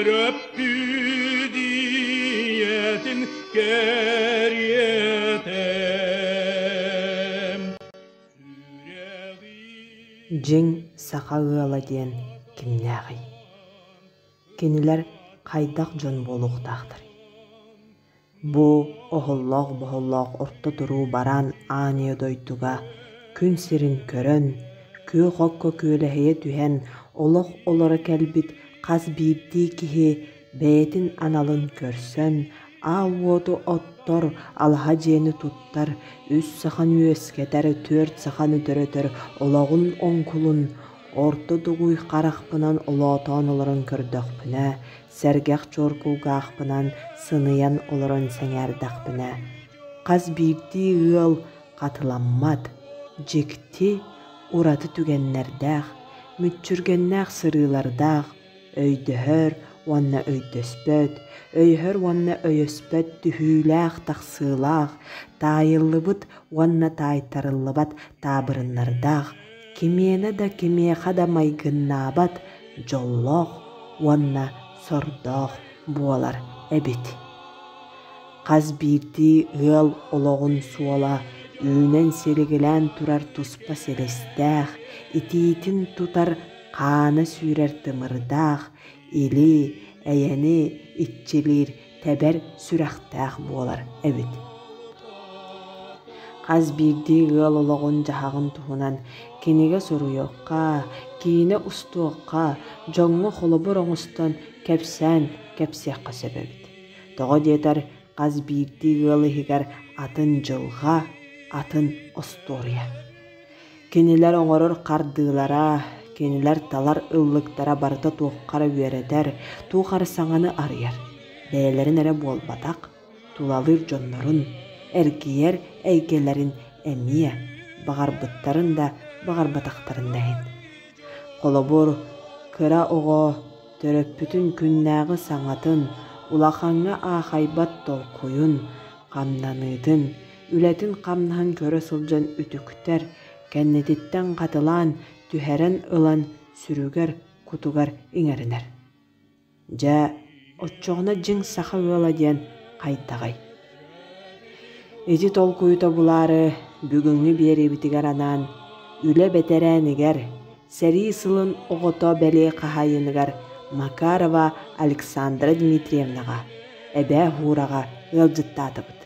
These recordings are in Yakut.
Төрөппүт ийэтин кэриэтэ. Дьиҥ саха ыала диэн кимнээҕий? Кинилэр хайдах дьон буолуохтаахтарый? Бу оһоллоох-боһоллоох орто туруу бараан аан ийэ дойдуга күн сирин көрөн, күөх окко күөлэһийэ түһэн олох олоро кэлбит хас биирдии киһи бэйэтин аналын көрсөн, аал уоту оттор, алаһа дьиэни туттар, үс саханы үөскэтэр, түөрт саханы төрөтөр олоҕун оҥкулун орто дугуй харахпынан олоотоон олорон көрдөхпүнэ, сэргэх чуор кулгаахпынан сыныйан олорон сэҥээрдэхпинэ, хас биирдии ыал хатыламмат, дьикти, ураты түгэннэрдээх, мүччүргэннээх сырыылардаах, өйдөһөр уонна өйдөспөт, өйөһөр уонна өйөспөт түһүүлээх-тахсыылаах, таайыллыбыт уонна таайтарыллыбат таабырыннардаах, кимиэнэ да кимиэхэ да майгыннаабат дьоллоох уонна сордоох буолар эбит. Хас биирдии ыал олоҕун суола үүнэн силигилээн турар туспа силистээх, итиитин тутар хаана сүүрэр тымырдаах, или, эйэни иччилиир тэбэр сүрэхтээх буолар эбит. Хас биирдии ыал олоҕун-дьаһаҕын туһунан кинигэ суруйуохха, киинэ устуохха, дьоҥҥо холобур оҥостон кэпсээн кэпсиэххэ сөп эбит. Тоҕо диэтэр, хас биирдии ыал иһигэр атын дьылҕа, атын остуоруйа. Кинилэр оҥорор хардыылара, кинилэр талар ыллыктара барыта туохха эрэ үөрэтэр, туох эрэ саҥаны арыйар. Бэйэлэрин эрэ буолбатах, тулалыыр дьоннорун, эргийэр эйгэлэрин эмиэ, баҕарбыттарын да, баҕарбатахтарын да иһин. Холобур, кыра оҕо төрөппүтүн күннээҕи саҥатын, улахаҥҥа аахайбат толкуйун, хамнаныытын, үлэтин-хамнаһын көрө сылдьан үтүктэр, кэннититтэн хатылаан, түһэрэн ылан сүрүгэр, кутугар иҥэринэр. Дьэ, оччоҕуна дьиҥ саха ыала диэн хайдаҕый? Ити толкуйу тобулаары бүгүҥҥү биэриибитигэр анаан үлэ бэтэрээнигэр, сэрии сылын оҕото бэлиэ хаһаайыныгар Макарова Александра Дмитриевнаҕа, Эбээ Һуураҕа ыалдьыттаатыбыт.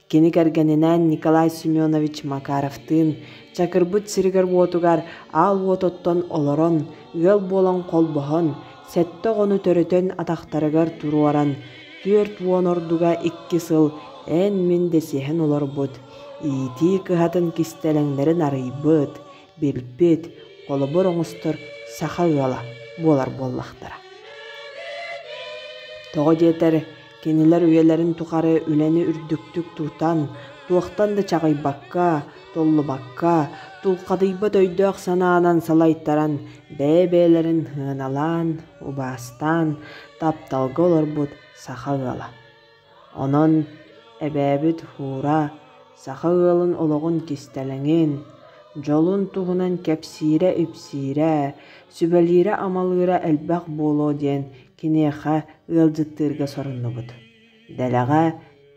Кини кэргэнинээн Николай Семенович Макаровтыын Чакырбыт сиригэр-уотугар аал уот оттон олорон, ыал буолан холбоһон, сэттэ оҕону төрөтөн атахтарыгар туруоран, 40 ордуга 2 сыл эн-мин дэсиһэн олорбут, иитии кыһатын кистэлэҥнэрин арыйбыт, билбит, холобур оҥостор саха ыала буолар буоллахтара. Тоҕо диэтэр, кинилэр үйэлэрин тухары үлэни үрдүктүк тутан, туохтан да чаҕыйбакка, толлубакка, тулхадыйбат өйдөөх санаанан салайтаран, бэйэ-бэйэлэрин сыаналаан, убаастаан, тапталга олорбут саха ыала. Онон эбээбит Һуура саха ыалын олоҕун кистэлэҥин, дьолун туһунан кэпсиирэ-ипсиирэ, сүбэлиирэ-амалыыра элбэх буолуо диэн киниэхэ ыалдьыттыырга соруннубут. Дэлэҕэ,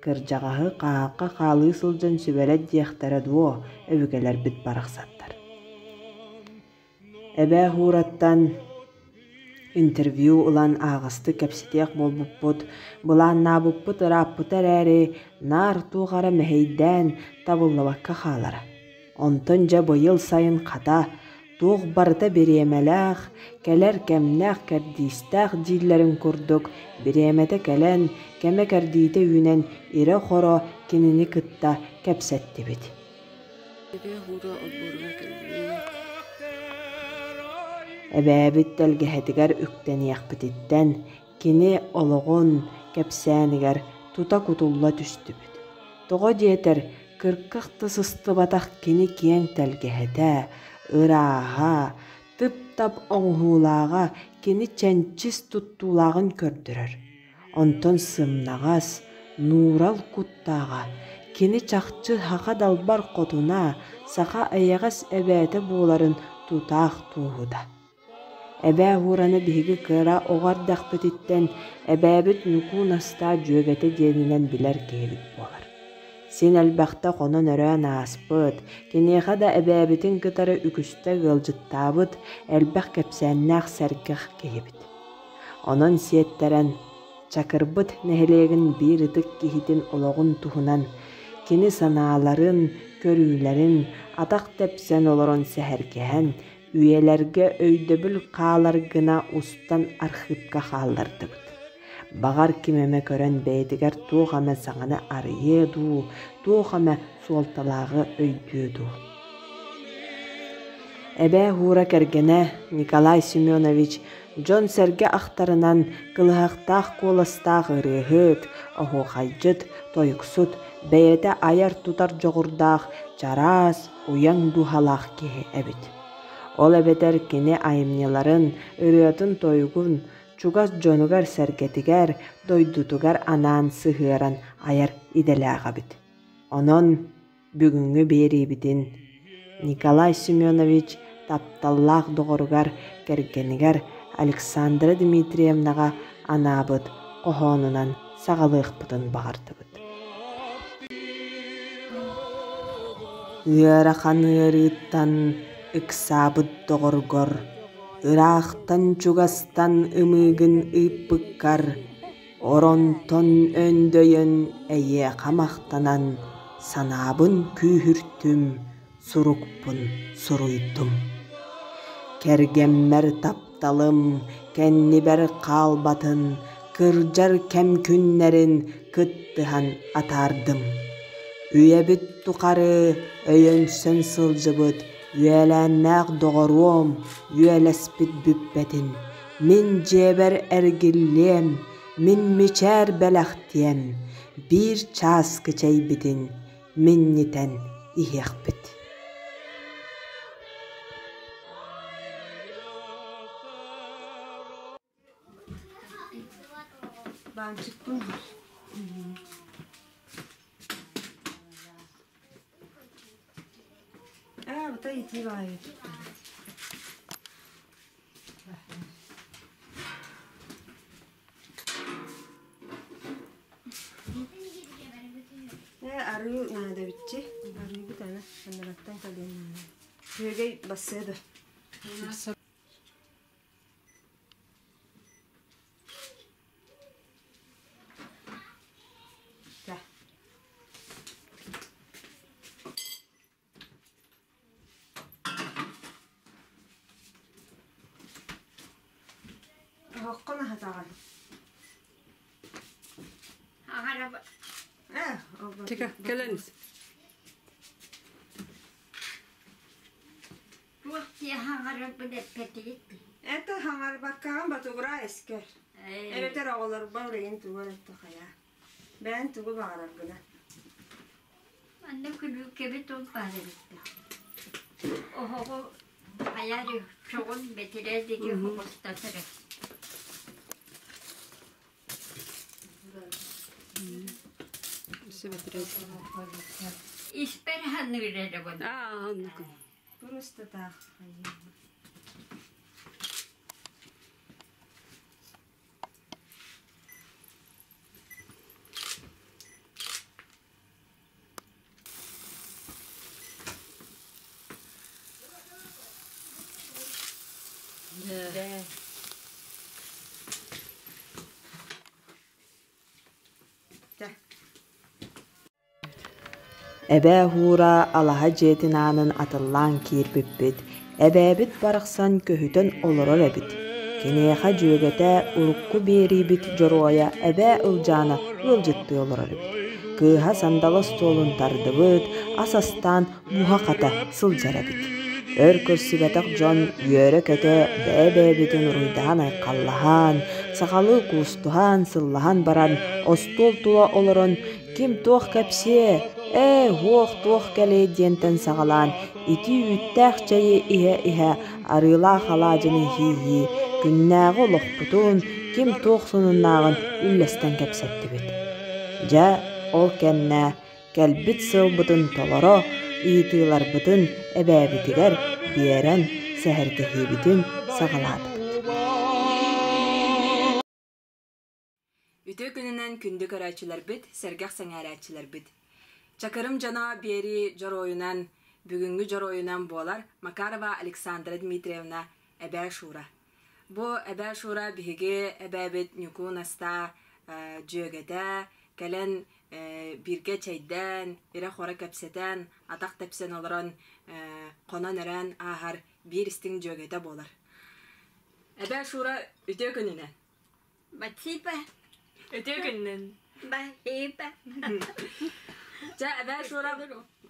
кырдьаҕаһы хааһахха хаалыы сылдьан сүбэлэт диэхтэрэ дуо өбүгэлэрбит барахсаттар. Эбээ Һуураттан интервью ылан аһаҕастык кэпсэтиэх буолбуппут, былааннаабыппыт ырааппыта эрээри, наар туох эрэ мэһэйдээн, табыллыбакка хаалара. Онтон дьэ быйыл сайын хата, туох барыта бириэмэлээх, кэлэр кэмнээх кэрдиистээх дииллэрин курдук, бириэмэтэ кэлэн, кэмэ-кэрдиитэ үүнэн ирэ-хоро кинини кытта кэпсэттибит. Эбээ Һуура олбуоругар кэллибит. Эбээбит тэлгэһэтигэр үктэниэхпититтэн кини олоҕун кэпсээнигэр тута кутулла түстүбүт. Тоҕо диэтэр, кырках да сыстыбатах кини киэҥ тэлгэһэтэ, ырааһа, тып-тап оҥоһуулааҕа кини чэнчис туттуулааҕын көрдөрөр. Онтон сымнаҕас, нуурал куттааҕа, кини чахчы саха далбар хотуна, саха эйэҕэс эбээтэ буоларын тутаах туоһута. Эбээ Уураны биһиги кыра оҕо эрдэхпититтэн эбээбит Ньукуу Настаа дьүөгэтэ диэнинэн билэр киһибит буолар. Син элбэхтэ хонон-өрөөн ааспыт, киниэхэ да эбээбитин кытары үгүстэ ыалдьыттаабыт, элбэх кэпсээннээх сэргэх киһибит. Онон сиэттэрэн, Чакырбыт нэһилиэгин биир ытык киһитин олоҕун туһунан, кини санааларын, көрүүлэрин атах тэпсэн олорон сэһэргэһэн, үйэлэргэ өйдөбүл хаалар гына устан архыыпка хааллардыбыт. Баҕар ким эмэ көрөн бэйэтигэр туох эмэ саҥаны арыйыа дуу, туох эмэ суолталааҕы өйдүө дуу. Эбээ Һуура кэргэнэ Николай Семенович дьон-сэргэ ахтарынан кылыһахтаах куоластаах ырыаһыт, оһуохайдьыт, тойуксут, бэйэтэ айар-тутар дьоҕурдаах чараас, уйаҥ дууһалаах киһи эбит. Ол эбэтэр кини айымньыларын, ырыатын-тойугун чугас дьонугар-сэргэтигэр, дойдутугар анаан сыһыаран айар идэлээх эбит. Онон бүгүҥҥү биэриибитин Николай Семенович тапталлаах доҕоругар, кэргэнигэр Александра Дмитриевнаҕа анаабыт хоһоонунан саҕалыахпытын баҕардыбыт. Ыарахан ыарыыттан ыксаабыт доҕоргор, ыраахтан-чугастан ымыыгын ыыппыккар, оронтон өндөйөн эйиэхэ махтанан санаабын күүһүртүм, сурукпун суруйдум. Кэргэммэр тапталым кэннибэр хаалбатын, кырдьар кэм күннэрин кыттыһан атаардым. Үйэбит тухары өйөнсөн сылдьыбыт үөлээннээх доҕоруом үөлэспит бүппэтин, мин дьиэбэр эргиллиэм, мин мичээр бэлэхтиэм, биир чааскы чэйбитин минньитэн иһиэхпит. Баанчыкпын Аа, вот ити баайы. Ээ, арыы наада биччи. Арыыбыт аны аннараттан кэлиэн наада. Күөгэй бассыа да. Оһоххун аһатаҕын? Ээ, Чека, кэлэн ис. Это хаҥарбаккаҕын ботугураа искэр. Эбэтэр оҕолорбор ыйын тугу эрэ хайаа. Бэйэн тугу баҕараргына. Манна күлүүкэбит ол баар эбит. Оһоҕу хайаары чоҕун бэтирээ диэки оҕустатар. Испэр ханыыр эрэ буолла. Аа, оннук. Просто таах Эбээ Һуура алаһа дьиэтин аанын атыллаан киирбиппит, эбээбит барахсан көһүтэн олорор эбит. Киниэхэ дьүөгэтэ урукку биэриибит дьоруойа Эбээ Ылдьаана ыалдьыттыы олорор эбит. Кыыһа сандалы остуолун тардыбыт, ас астаан буһа-хата сылдьар эбит. Өр көрсүбэтэх дьон үөрэ-көтө бэйэ-бэйэбитин уруйдаһан-айхаллаһан, сахалыы куустуһан, сыллаһан баран остуол тула олорон ким туох кэпсиэ, ээ, уох-туох кэлиэ диэнтэн саҕалаан итии үүттээх чэйи иһэ-иһэ арыылаах алаадьыны иһии-иһии күннээҕи олохпутун, ким туох сонуннааҕын үллэстэн кэпсэттибит. Дьэ, ол кэннэ кэлбит сыалбытын толоро, ыйытыыларбытын эбээбитигэр биэрэн сэһэргэһиибитин саҕалаатыбыт. күнүнэн күндү көрөөччүлэрбит, сэргэх сэҥээрээччилэрбит. Чакырым дьоно биэрии дьоруойунан, бүгүҥҥү дьоруойунан буолар Макарова Александра Дмитриевна Эбээ Шура. Бу Эбээ Шура биһиги эбээбит Ньукуу Настаа дьүөгэтэ, кэлэн бииргэ чэйдээн, ирэ-хоро кэпсэтэн, атах тэпсэн олорон хонон-өрөөн ааһар биир истиҥ дьүөгэтэ буолар. Эбээ Шура үтүө күнүнэн! Спасибо. Үтүө күнүнэн! Спасибо. Чэ, Эбээ Шура,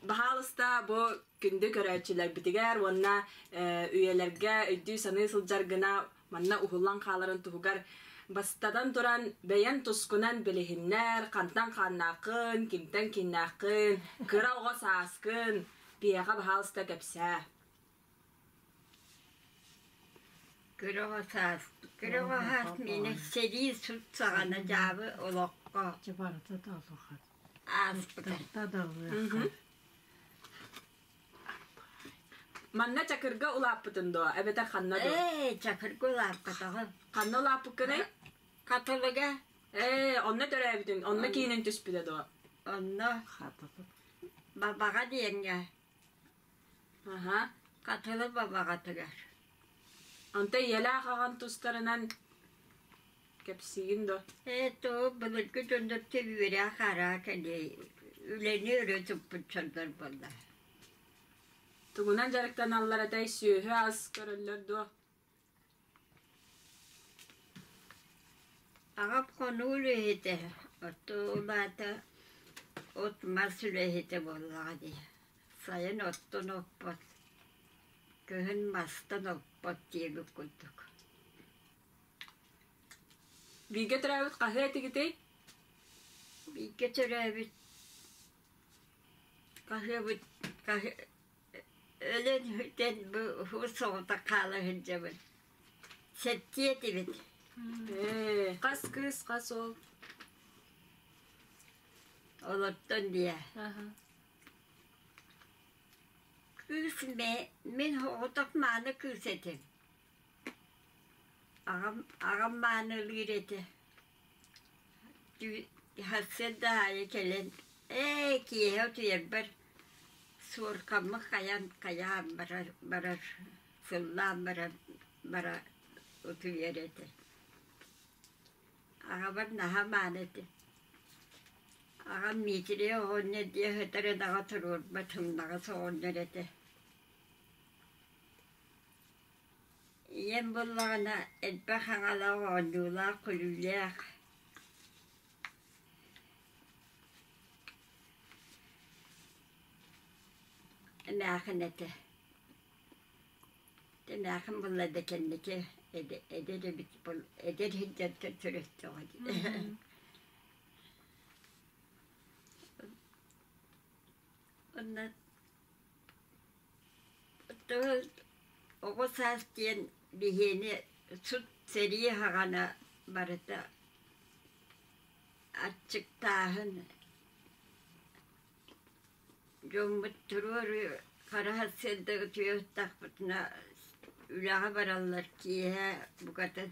баһаалыста бу күндү көрөөччүлэрбитигэр уонна үйэлэргэ өйдүү-саныы сылдьар гына манна уһуллан хааларын туһугар бастатан туран бэйэн тускунан билиһиннэр, хантан хааннааххын, кимтэн кииннээххин, кыра оҕо сааскын биһиэхэ баһаалыста кэпсээ. Кыра саас, кыра саас миэнэ сэрии сут саҕана дьаабы олоххо ааспыта. Манна Чакырга улааппытын дуо, эбэтэр ханна дуо? Ээ, Чакырга улааппатаҕым. Ханна улааппыккыный? Хатылыга. Ээ, онно төрөөбүтүҥ, онно киинин түспүтэ дуо? Онно. Бабаҕа диэҥҥэ. Аха. Хатылы бабаҕатыгар. Онто ийэлээх аҕан тустарынан кэпсиигин дуо? Ээ, тоо былыргы дьоннор үөрэх араа кэлиэй үлэни өрө туппут дьоннор буолла. Тугунан дьарыктаналлар этэй, сүөһү-ас көрөллөр дуо? Аҕам хонуу үлэһитэ, оттон улаата от-мас үлэһитэ буоллаҕа дии. Сайын оттон оппот, кыһын мастан оппот диэбит курдук. Бииргэ төрөөбүт хаһыа этигитий? Бииргэ төрөөбүт хаһыабыт өлөн бүтэн бу соҕотох хаала сылдьабын. Сэттиэ этибит. Ээ, хас кыыс, хас уол? Олортон диэ. Кыыс мин соҕотох мааны кыыс этим. Аҕам аҕам маанылыыр этэ. Сарсыарда аайы кэлэн ээ киэһэ утуйарбар суорҕаммын хайан хайаан барар барар сыллаан баран бара утуйар этэ. Аҕабар наһаа мааны этэ. Аҕам Миитирэй оҕонньор диэ сытар ынаҕа туруорбат сымнаҕас оҕонньор этэ. Ийэм буоллаҕына элбэх аҕалаах, оонньуулаах, күлүүлээх эмээхин этэ. Эмээхин буолла да кэнники эдэр эбит эдэр сылдьан төрөттөҕө дии. Онно Оҕо саас диэн биһиэни сут сэрии саҕана барыта аччыктааһын, дьоммут туруору хара сарсыарда утуйа сыттахпытына үлэҕэ бараллар, киэһэ букатын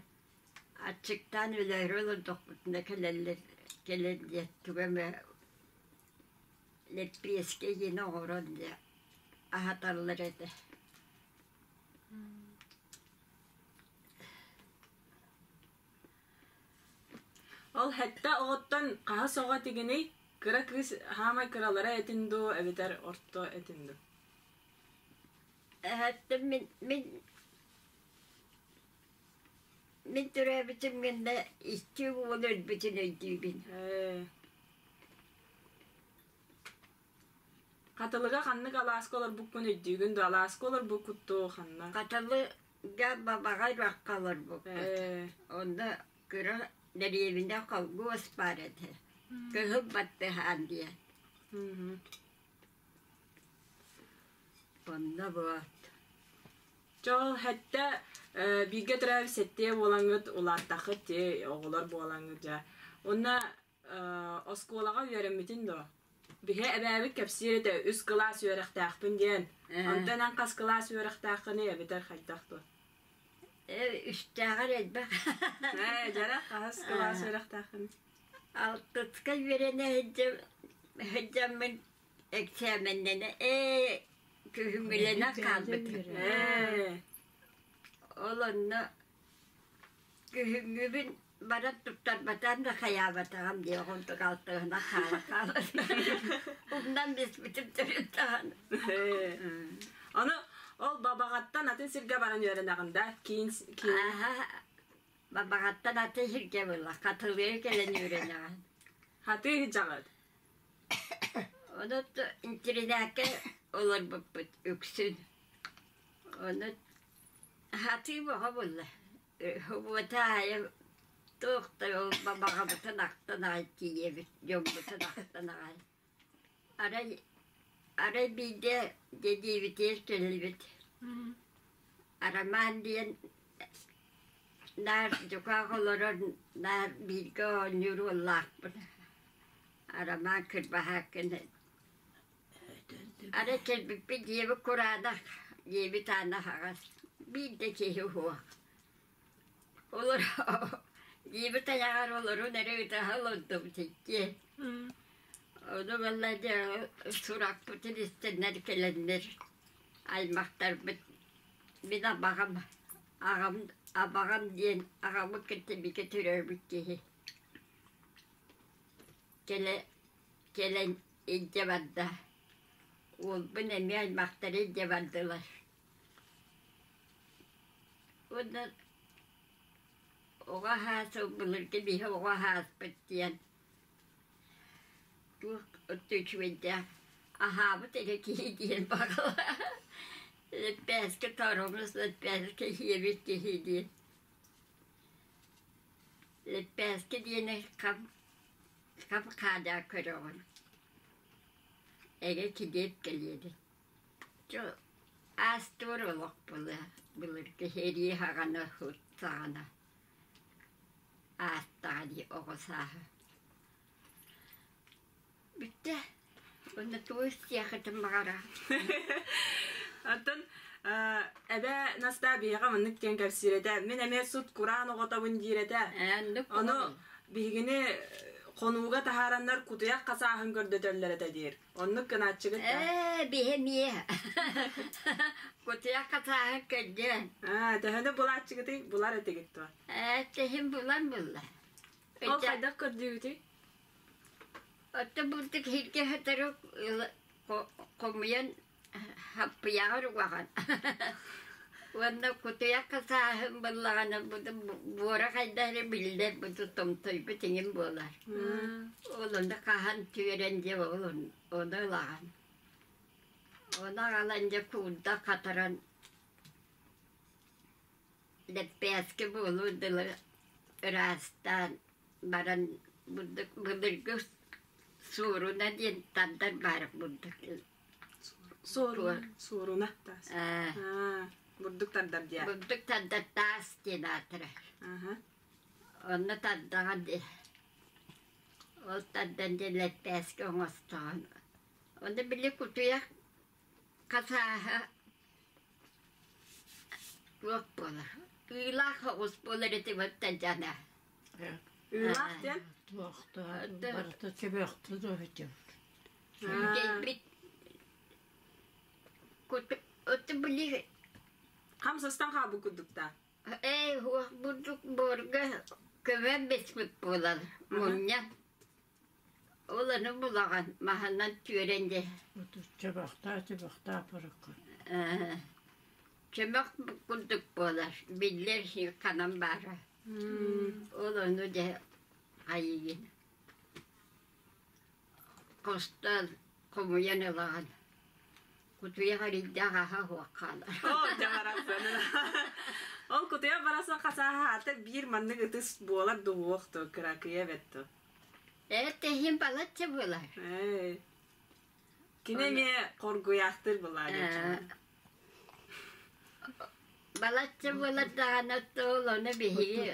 аччыктаан өлөөрү олордохпутуна кэлэллэр, кэлэн диэн тугу эмэ лэппиэскэ диэн оҥорон дьэ аһаталлар этэ. Ол сэттэ оҕоттон хаһыс оҕо тигиний? Кыра кыыс хаамай кыралара этин дуу, эбэтэр орто этин дуу? Эһэттэн мин мин мин төрөөбүтүм гэннэ икки уол өлбүтүн өйдүүбүн. Хатылыга ханнык алааска олорбуккун өйдүүгүн дуо? Алааска олорбуккут дуо ханна? Хатылыга бабаҕай үрэххэ олорбуппут. Онно кыра дэриэбинэ холгуос баар этэ. Кыһыл баттыһаан диэн. Онно буот. Дьэ ол сэттэ бииргэ төрөөбүт сэттиэ буолаҥҥыт улааттаххыт дии оҕолор буолаҥҥыт дьэ. Уонна оскуолаҕа үөрэммитин дуо? Биһи эбээбит кэпсиир этэ үс кылаас үөрэхтээхпин диэн. Онтон эн хас кылаас үөрэхтээххиний эбэтэр хайдах дуо? Үстээҕэр элбэх. Ээ, дьара хаһыс кылаас үөрэхтээххиний? Алтыска үөрэнэ сылдьаммын эксээмэннэнэ ээ күһүҥҥүлэнэ хаалбытым. Ол онно күһүҥҥүбүн баран туттарбатаҕым да хайаабатаҕым дии оҕонтук алтыһына хаала хаала умнан биспитим төрүт даҕаны. Ону ол бабаҕаттан атын сиргэ баран үөрэнэҕин да киин киин Аха бабаҕаттан атын сиргэ буолла хатылыга кэлэн үөрэнэҕин. Хатыы сылдьаҕыт. Ону интэринээккэ олорбуппут үксүн. Ону хатыы бөҕө буолла. Уота аайы туох да ол баҕабытын ахтан аҕай тиийэбит, дьоммутун ахтан аҕай. Арай арай биирдэ дьэдиибитигэр кэллибит. Арамаан диэн наар дьукаах олорор, наар бииргэ оонньуур уоллаахпын. Арамаан Кырбаһааккын Арай кэлбиппит дьиэбит кураанах, дьиэбит аана аһаҕас, биир да киһи суох. Олор дьиэбит айаҕар олорун эрэ ытаһа олордубут иккиэн. Ону буолла дьэ сурахпытын истэннэр кэлэннэр аймахтарбыт мин абаҕам аҕам абаҕам диэн аҕабыт кытта бииргэ төрөөбүт киһи кэлэ кэлэн илдьэ барда. Уолбун эмиэ аймахтара илдьэ бардылар. Уонна оҕо аһаа сыл былыргы биһи оҕо аһааспыт диэн туох өттө үчүгэйдээх аһаабыт эрэ киһи диэн баҕалаах. Лэппээскэ торомус лэппээскэ сиэбит киһи диэн. Лэппээскэ диэни хам хап-хаадаа көрөҕүн, эгэ килиэп кэлиэбит. Чэ, аас-туор олох буолуо, былыргы сэрии саҕана, сут саҕана аастаҕа дии оҕо сааһа. Бүттэ. Уонна тугу истиэххитин баҕараҕыт? Оттон эбээ Настаа биһиэхэ маннык диэн кэпсиир этэ. Мин эмиэ сут кураан оҕотобун диир этэ. Оннук Ону биһигини хонууга таһаараннар кутуйах хасааһын көрдөтөллөр этэ диир. Оннук гынааччыгыт да? Ээ, биһи эмиэ. Кутуйах хасааһын көрдөөн. Аа, төһөнү булааччыгытый? Булар этигит дуо? Ээ, тэһин булан булла. Ол хайдах көрдүүгүтүй? Оттон бурдук иһиргэ сотору хомуйан хаппыйаҕар угаҕын. Уонна кутуйах хасааһын буллаҕына буора хайдах эрэ биллэр бу томтойбут иҥин буолар. Ол ону хаһан түөрэн дьэ ол ону ылаҕын. Ону аҕалан дьэ куурда хатаран лэппээскэ буолуор дылы ыраастаан баран бурдук былыргы суоруна диэн тардар баар бурдук Суоруна суоруна таас. Бурдук тардар диэн. Бурдук тардар таас диэн аатырар. Онно тардаҕа дии. Ол тардан дьэ лэппээскэ оҥостоҕун. Онно били кутуйах хасааһа Туох буолар? Ыылаах оҕус буолар этим оттон дьана. Ыылаах диэн? Туохтаа барыта чөбөхтө дуоһутум. Кэлбит Оту били Хамсастан хаалбыт курдуктаа. Ээ, уох бурдук буорга көмөн бэспит буолар мунньан. Ол аны булаҕын маһынан түөрэн дьэ. Чөбөхтөө чөбөхтөө порукку. Чөмөх курдук буолар, биллэр ханан баара. Ол ону дьэ хайыйын. Хостоон хомуйан ылаҕын. Кутуйах эрийдээх аһа суох хаалар. Оо, дьэ барахсан. Ол кутуйах барахсан хасааһаата биир маннык ытыс буолар дуһуох ту, кыракыйа эбэт ту. Ээ, тэһин балачча буолар. Ээ. Кини эмиэ хоргуйаахтыыр былаа Балачча буолар даҕаны ол ону биһиги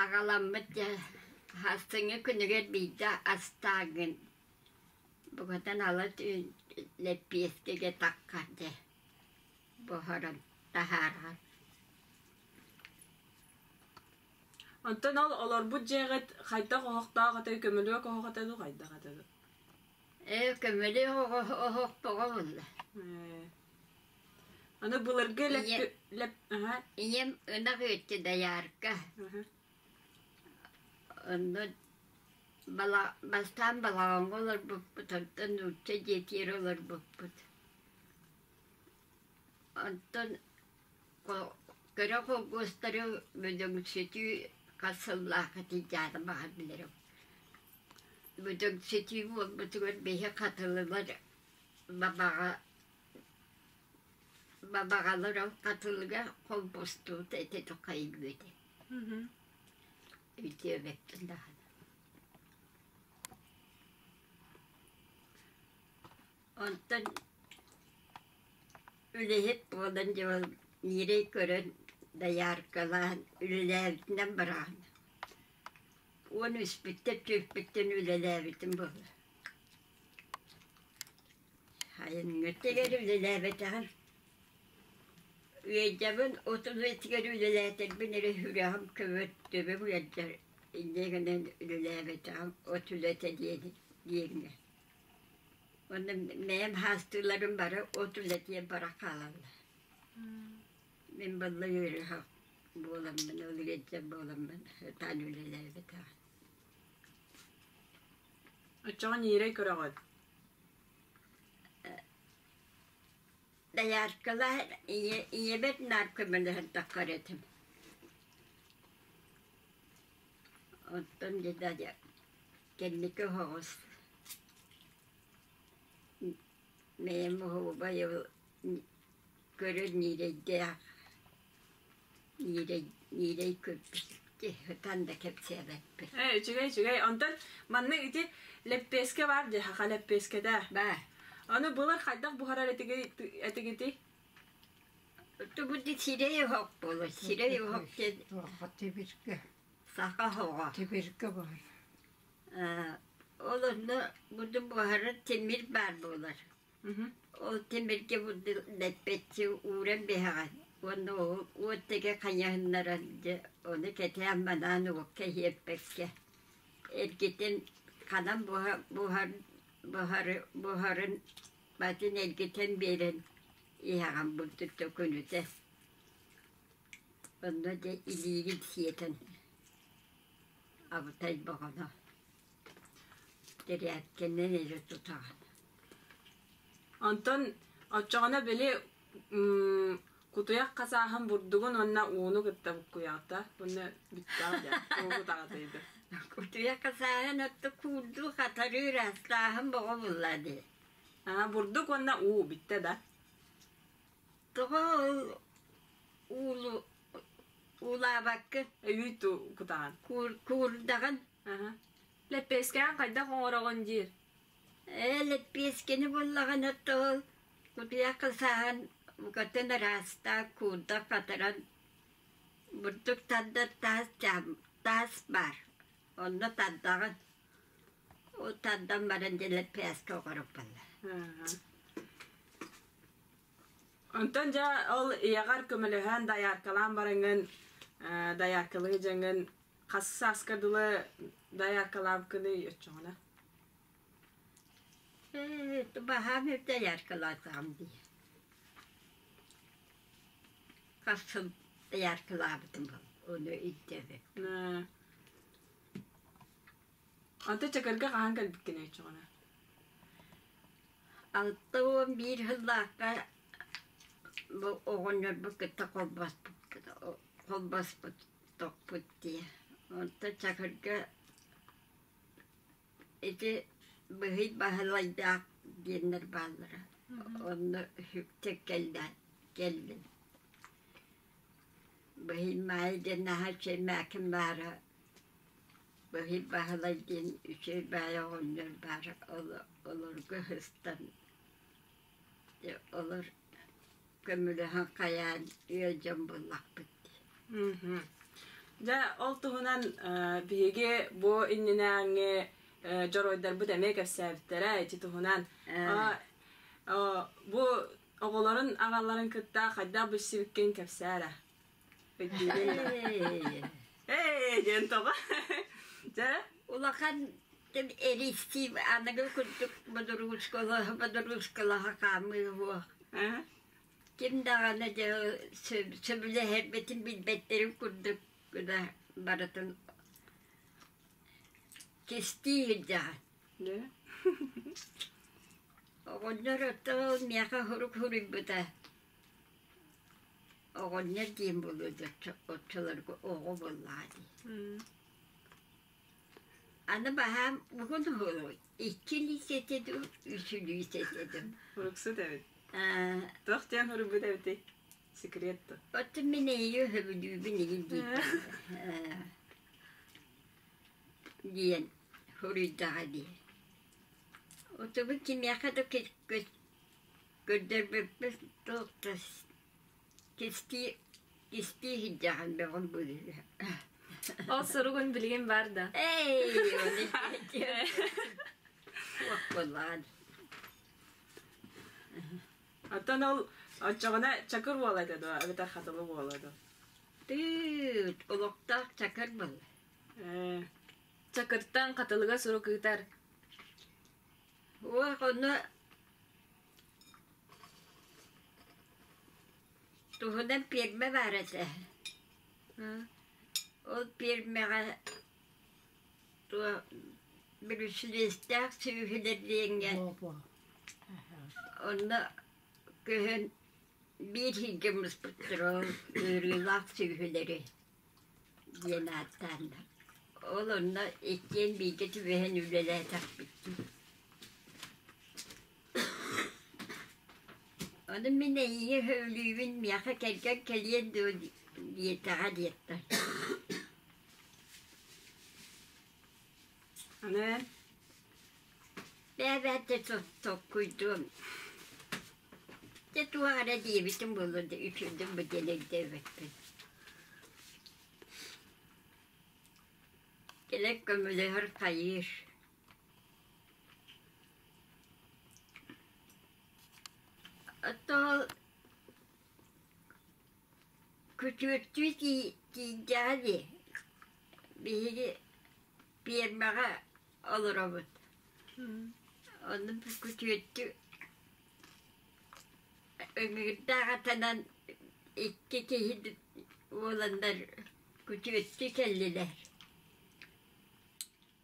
аҕаламмыт дьэ сарсыҥҥы күнүгэр биирдэ астааҥҥын букатын ала түүн лэппиэскэгэ таххар дьэ буһаран таһаарар. Онтон ол олорбут дьиэҕит хайдах оһохтоох этэй, көмүлүөк оһох этэ дуу, хайдах этэ дуу? Ээ, көмүлүөк оһох тоҕо булла. Ээ. Аны былыргы лэп... лэп... Аха. Ийэм ынах үөттэ дайаарка. Онно бала... бастаан балаҕаҥҥа олорбуппут, онтон нуучча дьиэтигэр олорбуппут. Онтон Кыра холкуостары бөдөҥсүтүү хас сыллаахха тиийдэҕинэ баҕар билэрим. Бөдөҥсүтүү буолбутугар биһи хатылылар бабаҕа бабаҕалар ол хатылыга холбостубут этэ тухайбыт үтүөбэппин даҕаны. Онтон үлэһит буолан дьон ньирэй көрөн, дояркалаан үлэлээбитинэн бараҕын. Уон үспүттэн түөрпүттэн үлэлээбитим буолла. Айыҥҥытыгар үлэлээбэтэҕим. Үөйдэбин отун этигэр үлэлээтэрбин эрэ сүрэҕим көбөр, төбөм ыалдьар. Инньэ гынан үлэлээбэтэҕим от үлэтэ диэн диэҥҥэ. Уонна бэйэм хаастыыларым бары от үлэтигэр бара хаалаллар. Мин балла ыарыһах буоламмын, ол ыалдьар буоламмын ытаан үлэлээбэтэҕим. Оччоҕо ньиирэй көрөҕүт? Дояркалаах ийэбэр наар көмөлөһөн таххар этим. Оттон дьэ кэнники оһоҕос бэйэм оһуобай көрөр ньирэйдээх ньирэй ньирэй көрбүт ытан да кэпсээбэппин. Ээ, үчүгэй, үчүгэй. Онтон манна ити лэппиэскэ баар дии, саха лэппиэскэтэ. Баар. Аны былыр хайдах буһарар этигитий? Тубути сирэй оһох буолар. Сирэй оһох диэн Туохха тибиргэ. саха оһоҕо. Тибиргэ баар. Ол онно буду буһарар тимир баар буолар. Ол тимиргэ буду лэппэччи ууран биһэҕин уонна уот тэгэ хайаһыннаран дьэ ону кэтээн манаан уокка иһиэппэккэ эргитэн ханан буһа буһар буһары буһарын батын эргитэн биэрэн иһэҕин бурдук төкүнүтэ онно дьэ илиигин сиэтэн абытай боҕоно Тирээпкэнэн эрэ тутаҕын. Онтон оччоҕуна били кутуйах хасааһын бурдугун уонна ууну кытта буккуйаҕыта уонна бүттэҕэ дьэ уу кутаҕытыйда. Кутуйах хасааһын отто куурдуу хатарыы ыраастааһын боҕо булла дии. Аа бурдук уонна уу бүттэ да. Тоҕо ол уулу уулаабаккын? Үүт кутаҕын. Куурдаҕын. Лэппиэскэҕин хайдах оҥороҕун диир. Ээ, лэппиэскэни буллаҕына тоол кутуйах сааһын букатын ыраастаан куурда хатаран бурдук тардар таас таас баар. Онно тардаҕын. Ол тардан баран дьэ лэппиэскэ оҥороппаллар. Онтон дьэ ол ийэҕэр көмөлөһөн дояркалаан бараҥҥын дояркалыы дьаҥҥын хас сааска дылы дояркалаабыккыный оччоҕуна? Ээ, баһаам дояркалаатаҕым дии. Хас сыл дояркалаабытым ону өйдөөбөппүн. Онтон Чакырга хаһан кэлбиккиний оччоҕуна? 61 сыллаахха бу оҕонньорбут кытта холбоспут тохпут дии. Онтон Чакырга ити Быһый Баһылайдаах диэннэр бааллара. Онно сүктэ кэллим. Быһый Маайа диэн наһаа үчүгэй мээким баара. Быһый Баһылай диэн үчүгэй баай оҕонньор баара олорго сыстан олор көмөлөһөн хайаан үөл дьон буоллахпыт дии. Дьэ, ол туһунан биһиги бу иннинээҥҥи дьоруойдарбыт эмиэ кэпсээбиттэрэ ити туһунан. Бу оҕолорун аҕаларын кытта хайдах билсибиккин кэпсээ эрэ. Өйдүүгүн да? Ээ диэн тоҕо? Дьэ? Улахан эристиим аныгы курдук бодоруускалаһа бодоруускалаһа хаамыы суох. Ким даҕаны дьэ сөбүлэһэрбитин билбэттэрин курдук гына барытын кистии сылдьаҕын. Оҕонньор оттон миэхэ сурук суруйбута. Оҕонньор диэн буолуо да оччолорго оҕо буоллаҕа дии. Аны баһаам уһун уһуруй, икки илиис этэ дуу, үс илиис этэ дуу. Уруксут эбит. Туох диэн суруйбут эбитий? Секрет да. Оттон мин эйиги сөбүлүүбүн игин диир диэн суруйдаҕа дии. Отубун кимиэхэ да көрдөрбөппүн туох да кистии кистии сылдьаҕын бөҕүн быыһыгар. Ол суругун билигин бар да? Эй, суох буоллаҕа дии. Оттон ол оччоҕуна чакыр уола этэ дуо, эбэтэр хатылы уола дуо? Тыыт, олохтоох чакыр буолла. Ээ, Чакыртан хатылыга сурук ыытар. Уох, ону туһунан пиэрмэ баар этэ. Ол пиэрмэҕэ туох бүрүсүлүөстээх сүөһүлэр диэҥҥэ онно көһөн биир сиргэ муспуттара ол ыарыылаах сүөһүлэри диэн ааттааннар. Ол онно иккиэн бииргэ түбэһэн үлэлээтэхпит дии. Ону мин эйиги сөбүлүүбүн, миэхэ кэргэн кэлиэн дуо диэтэҕэ диэттэр. Аны Бэйэ-бэйэтэ толкуйдуом. Дьэ туох эрэ диэбитим буолуо да үчүгэйдик бу диэн өйдөөбөппүн. Кэлэн көмөлөһөр хайыыр. Оттон күтүөттүү тиийдэҕэ дии. Биһиги пиэрмэҕэ олоробут. Онно күтүөттүү ыҥыырдаах атынан икки киһи уоланнар күтүөттүү кэллилэр.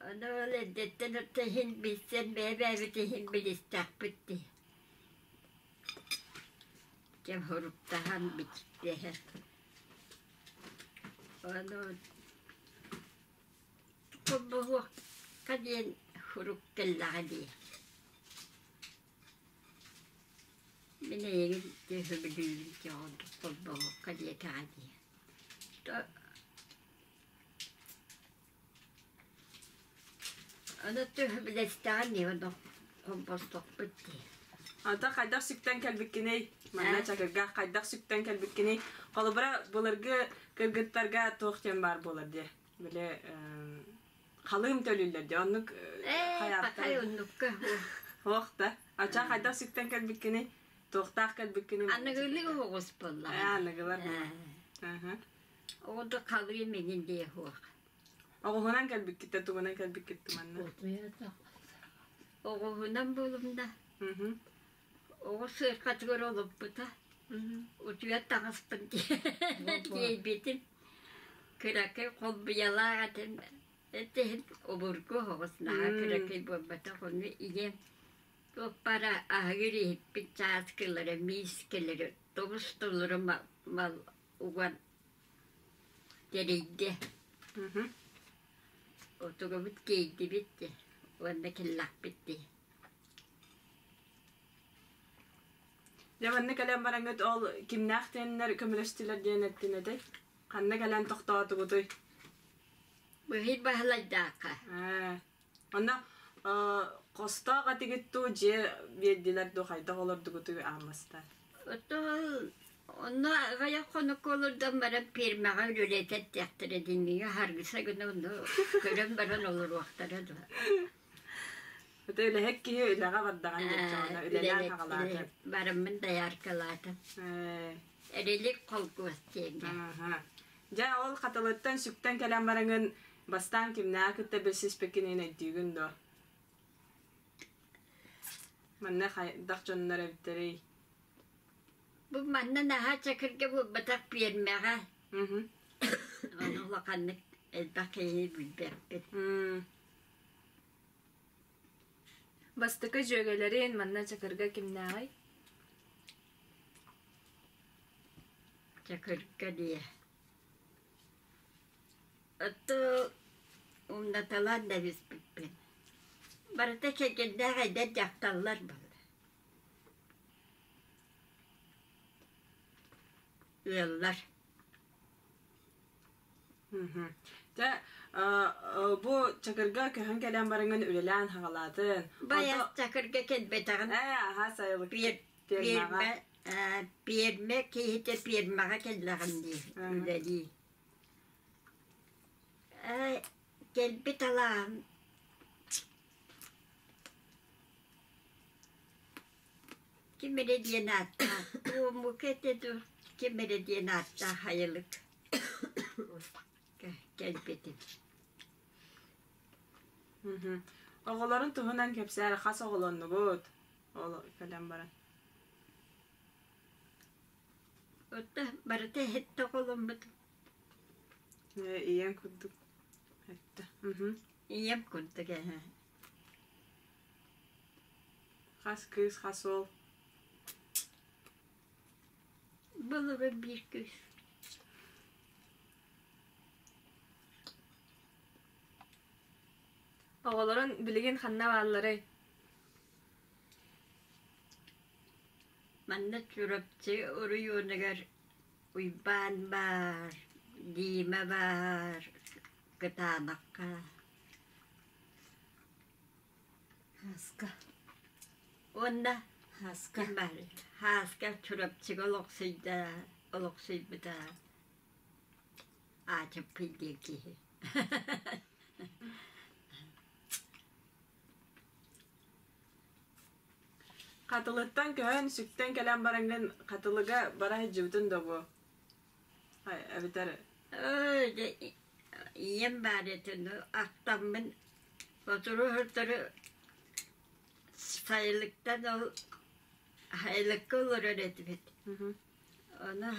Ону ол эрдэттэн орто иһин билсэн бэйэ-бэйэбит иһин билистэхпит дии. Кэм хоруктаһан бичиктэһэ. Ону холбоһуохха диэн сурук кэллэҕэ дии. Мин эйигин сөбүлүүбүн холбоһуохха диэтэҕэ дии. Аны төһө билэстэҕин холбостохпут дии. Ата хайдах сүктэн кэлбиккиний? Манна Чакырга хайдах сүктэн кэлбиккиний? Холобура, былыргы кыргыттарга туох диэн баар буолар дии? Били халыым төлүүллэр дии. Оннук Ээ, пахай оннукка. Суох да. Ача хайдах сүктэн кэлбиккиний? Туохтаах кэлбиккиний? Аныгылыы оҕус буолла. Ээ, аныгылар. Оҕото халыым иҥин диэ суох. Оҕуһунан кэлбиккиттэ тугунан кэлбиккиттэ манна? Оҕуһунан буолумна. Оҕус сыарҕатыгар олоппута. Утуйа таҕыспын тиэйбитим. Кыракый холбуйалаах этим. Этиһин обургу оҕус наһаа кыракый буолбатах. Ону ийэм туох баара аһыгыр иһиппит чааскылара, миискэлэри тобус толору мал уган тэрийдэ. Отугабыт киэйдибит дии уонна кэллэхпит дии. Дьэ манна кэлэн бараҥҥыт ол кимнээх диэннэр көмөлөстүлэр диэн эттин этэй? Ханна кэлэн тохтоотугутуй? Быһый Баһылайдаахха. Ээ, онно хостоох этигит дуу, дьиэ биэрдилэр дуу, хайдах олордугутуй ааммастар? Оттон онно аҕыйах хонукка олордон баран пиэрмэҕэ үлэлэтэр диэхтэрэ дии миигин харгыса гына онно көрөн баран олоруохтара дуо? Это үлэһит киһи үлэҕэ бардаҕын диэччэҕинэ үлэлээн хаҕалаата. Бараммын дояркалаатым. Ээ. Эрилик холкуос диэҥҥэ. Аха. Дьэ, ол Хатылыттан сүктэн кэлэн бараҥын бастаан кимнээҕи кытта билсиспиккин өйдүүгүн дуо? Манна хайдах дьоннор эбиттэрий? Бу манна наһаа чакырга буолбатах пиэрмэҕэ. Ону улаханнык элбэх киһини билбэппит. Бастакы дьүөгэлэрин манна Чакырга кимнээҕий? Чакырга диэ. Отту умнаталаан да биспиппин. Барыта кэргэннээх эдэр дьахталлар буолла. Ыаллар. Дьэ, бу Чакырга көһөн кэлэн барыҥын үлэлээн хаҕалаатын. Байас Чакырга кэлбэтэҕин. Ээ, аһаа сайылык. Пиэрмэ, пиэрмэ киһитэ пиэрмэҕэ кэллэҕим дии, үлэлии. Ээ, кэлбит алааһым Ким эрэ диэн ааттаах, туомука этэ дуу, ким эрэ диэн ааттаах айылык кэлбитим. Оҕолорун туһунан кэпсээр хас оҕолоннугут? Ол кэлэн баран. Отто барыта иһитте оҕоломмутум. Ийэм курдук этте. Ийэм курдук эһэ. Хас кыыс, хас уол? Былыры биир кыыс. Оҕолорун билигин ханна баалларый? Манна Чурапчы оройуонугар Уйбаан баар, Дима баар, Кытаанахха. Һааска. Уонна Һааска. ким баарый? Һааска Чурапчыга олохсуйда, олохсуйбута Аачаппый диэн киһи. Хатылыттан көһөн, сүктэн кэлэн бараҥҥын Хатылыга бара сылдьыбытын да бу? Эбэтэр Ийэм баар этэ, ахтаммын сотору-сотору сайылыктан ол сайылыкка олорор этибит. Ону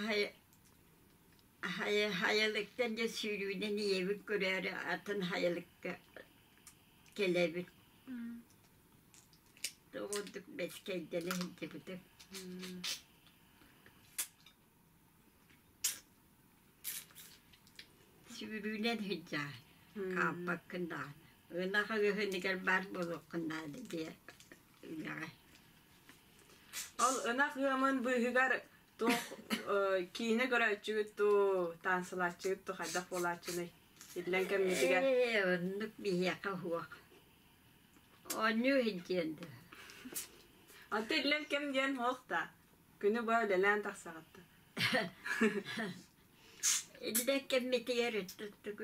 хайалыктан дьэ сүүрүүнэн ийэбин көрөөрү атын хайалыкка кэлэбит. Тоҕурдук бэскэйдэнэ сылдьыбытым. Сүүрүүнэн сылдьаар, хаалбаккын даҕаны. Ынах ыаһыныгар баар буолуоххун наада диэ үлэҕэ. Ол ынах ыамын быыһыгар туох киинэ көрөөччүгүт дуу, таансылааччыгыт дуу хайдах буолааччыный? Иллэҥ кэмҥитигэр. Ээ, оннук биһиэхэ суох. Оонньуу иһин дуу. Онто иллэҥ кэм диэн суох да. Күнү быһа үлэлээн тахсаҕыт да. Иллэҥ кэммитигэр өттүк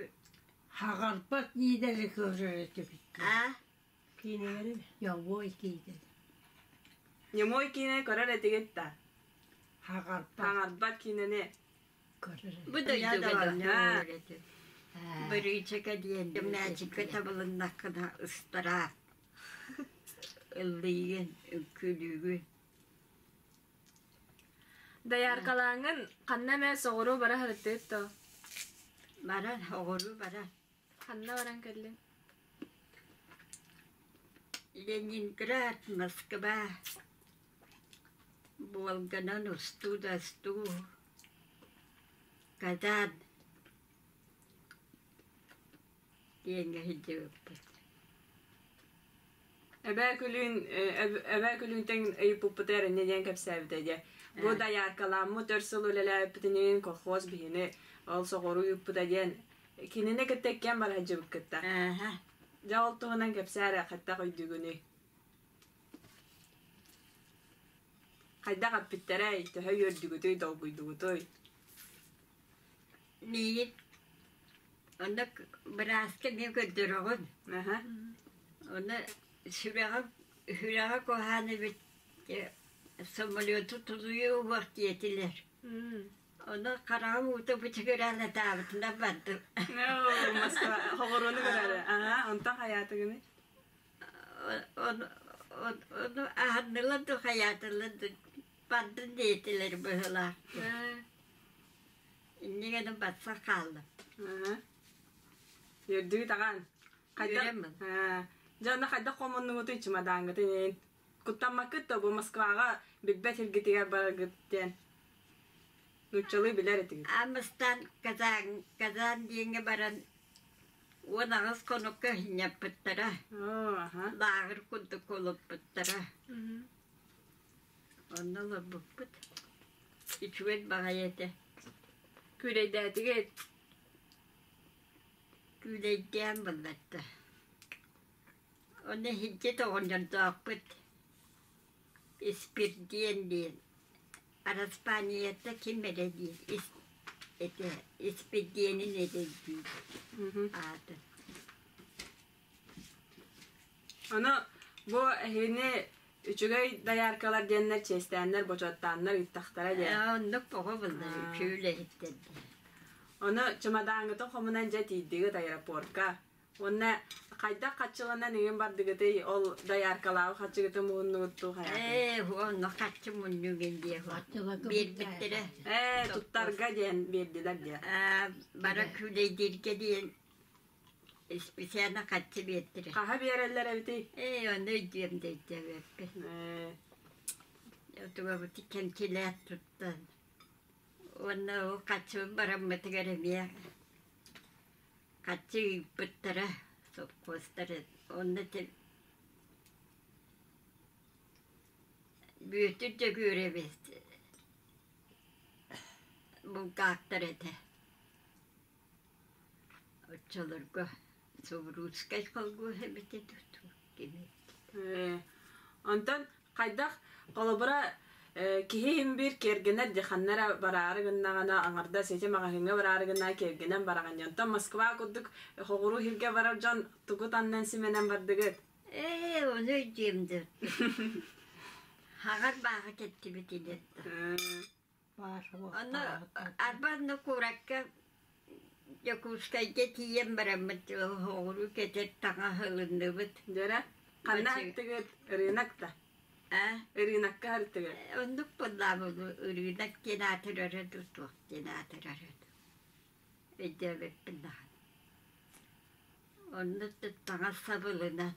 Хаҕарбат ниидэли көрөр этибит. Аа? Киинэлэри Явой киинэ. Немой киинэ көрөр этигит да. Хаҕарбат. Хаҥарбат киинэни. Көрөр. Бу дойдуга да Бырыычака диэн мээчиккэ табылыннаххына ыстараап ыллыйгын, үҥкүүлүүгүн. Дояркалааҥҥын ханна эмэ соҕуруу бара сырыттыгыт дуо? Баран, оҕуруу баран. Ханна баран кэллиҥ? Ленинград, Москва, Волганан устуу да устуу, Казан диэҥҥэ сылдьыбыппыт. Эбээ күлүүн эбээ күлүүнтэн ыйыппыппытыгар инньэ диэн кэпсээбитэ дии. Бу дояркаламмыт өр сыл үлэлээбиппитинин колхоз биһини ол соҕуруу ыыппыта диэн кинини кытта иккиэн бара сылдьыбыккыт да. Дьэ ол туһунан кэпсээ эрэ хайдах өйдүүгүнүй? Хайдах эппиттэрэй, төһө үөрдүгүтүй, долгуйдугутуй? Миигин онно бырааска эмиэ көрдөрөҕүн. Онно сүрэҕим сүрэҕэ куһаҕан эбит самолету тулуйуо уох диэтилэр. Ону хараҕым уута бычыгыраан ытаабытынан бардым. Москва хоҕуруону көрөрө. Аха, онтон хайаатыгыный? Ону аһыннылар да хайаатылар да бардын диэтилэр быһыылаах. Иннигэ батса хааллым. Үөрдүү таҕан. Хайдах? Дьэ, онно хайдах хомуннугутуй чымадаангытын? Куттаммаккыт да бу Москваҕа билбэт сиргитигэр бараргыт диэн нууччалыы билэр этигит. Амыстан Казан, Казан диэҥҥэ баран 18 хонукка иһинньэппиттэрэ. Лааҕыр курдук олорбуттара. Онно олорбуппут. Үчүгэй баҕайы этэ. Күүлэйдээтигит? Күүлэйдээн буллатта. Онно иһирдьэ тоҕонньордоохпут Испирдиэн диэн Араспаанньыйата ким эрэ диир ис этэ Испирдиэнин эрэ диир аата. Ону бу эһигини үчүгэй дояркалар диэннэр чиэстээннэр, бочуоттааннар ыыттахтара диэн. Оннук оҕо буллар үчүгэй үлэһиттэр диэн. Ону чымадаангытын хомунан дьэ тиийдигит аэропортка. Уонна хайдах хаччыланан иҥин бардыгытый ол дояркалаабы хаччыгытын муһуннугут дуу хайаатын? Ээ, онно хаччы мунньугун диэ биэрбиттэрэ. Ээ, туттарга диэн биэрдилэр диэ. Бара күүлэйдииргэ диэн специально хаччы биэртирэ. Хаһа биэрэллэр эбитий? Ээ, ону өйдүөм да өйдөөбөппүн. Ээ. Тугабыт кэмчилээх туттан. Уонна ол хаччыбын бараммытыгар эмиэ Хаччы ыыппыттара, сопхуостар онно Бүөтүр Дьөгүөрэбис булгаактар этэ. Оччолорго Субуруускай холгуо эбитэ дуу кими Онтон хайдах холобура киһи иһин биир киэргэнэр дии ханна эрэ бараары гыннаҕына аҥардас ити маҕаһыыҥҥа бараары гыннаҕына киэргэнэн бараҕын дии. Онтон Москва курдук хоҕуруу иһиргэ барар дьон тугу таннан симэнэн бардыгыт? Ээ, ону өйдүөм дуу. Хаҕар бааҕы кэттибит инет. Ону арба онно куоракка Дьокуускайга тиийэн бараммыт оҕуруу кэтэр таҥас ылынныбыт. Дьэрэ, ханна аттыгыт ырыынак да? А? Ырыынакка артыгыт. Оннук буоллаабын ырыынак диэн аатырара дуу, туох диэн аатырара дуу. Өйдөөбөппүн даҕаны. Онно таҥас сабылынан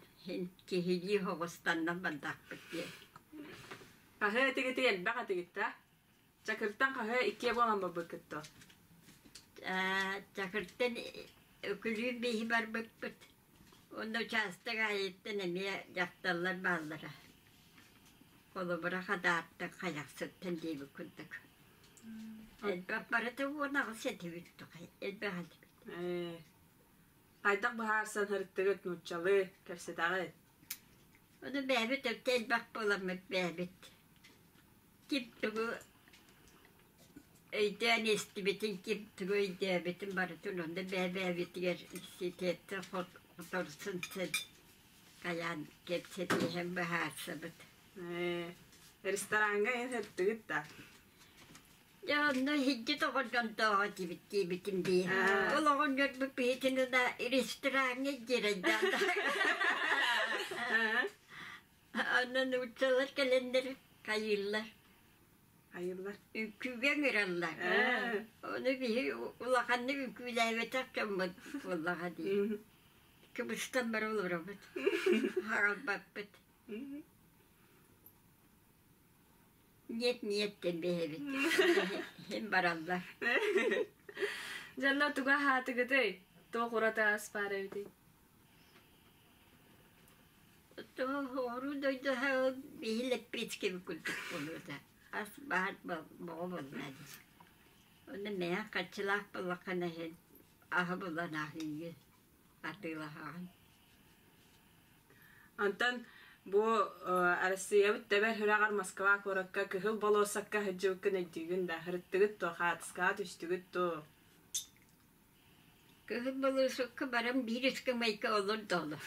киһилии оҕустаннан бардахпыт диэн. Хаһыа этигити элбэх этигит да? Чакыртан хаһыа иккиэ буолан барбыккыт дуо? Чакыртан Өкүлүүн биһи барбыппыт. Онно учаастак аайыттан эмиэ дьахталлар бааллара. Холобура Хадаартан, Хайахсыттан диэбит курдук. Элбэх барыта 18 этибит элбэх этибит. Хайдах быһаарсан һырыттыгыт нууччалыы кэпсэтэҕит? Ону бэйэбит өттө элбэх буоламмыт бэйэбит ким тугу өйдөөн истибитин, ким тугу өйдөөбүтүн барытын онно бэйэ-бэйэбитигэр ситиэттэн хоторсун син хайаан кэпсэтиһэн быһаарсабыт. Рестораҥҥа эн һырыттыгыт да? Дьэ онно иһирдьэ тоҕордонтооҕо диэбит диэбитим дии. Ол оҕонньорбут биһитин ыла рестораҥҥа дьиэрэйдээн Онно нууччалар кэлэннэр хайыыллар. Хайыыллар? Үҥкүүгэ ыҥыраллар. Ону биһи улаханнык үҥкүүлээбэтэх дьоммут буоллаҕа дии. Кыбыстан бара олоробут. Хаалбаппыт. Нет, нет диэн биһэбит. Иһин бараллар. Дьонно туга аһаатыгытый? Туох ураты ас баар эбитий? Оҕуруу дойдуһа биһи лэппиэскэ курдук буолуота. Ас баар боҕо буолла дии. Онно мэйэ хаччылаах буоллаххына иһин аһы булан аһыыгын, атыылаһаҕын. Онтон бу Арассыыйабыт тэбэр сүрэҕэр Москва куоракка Кыһыл болуоссакка сылдьыбыккын өйдүүгүн да, ырыттыгыт дуо, хаартыскаҕа түстүгүт дуо? Кыһыл болуоссакка баран биир ыскамыайка олордо олор.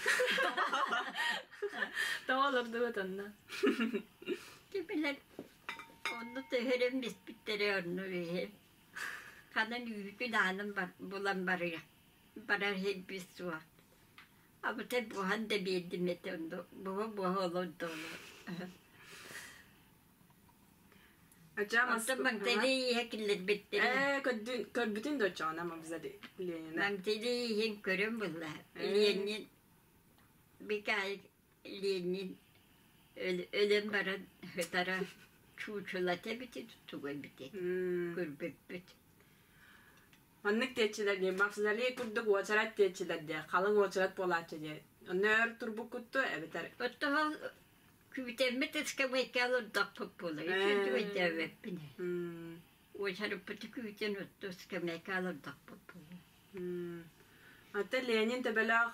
Тоҕо олордубут онно? Ким билэр, онно төһөрөн биспиттэрэ онно үһү. Ханан үүтүн аанын булан барыах барар сирбит суох. Абытай буһан да биэрдим этэ онно буһа-буһа олордоҕуна. Оттон Магдали иһэ киллэрбиттэрэ. Ээ, көрдүн, көрбүтүн да оччоҕуна Магдали Ленина. Магдали иһин көрөн булла. Ленин Бикаев Ленин өлөн баран ытара чуучулата эбити туга эбити көрбүппүт. Маннык диэччилэр диэн мавзолей курдук уочарат диэччилэр диэ, халыҥ уочарат буолааччы диэ. Онно өр турбуккутту эбэтэр Оттоһол күүтэммит ыскамыайка олордохпут буолар. Үчүгэй өйдөөбөппүн. Уочараппыты күүтэн отто ыскамыайка олордохпут буолар. Ата Ленин төбөлөөх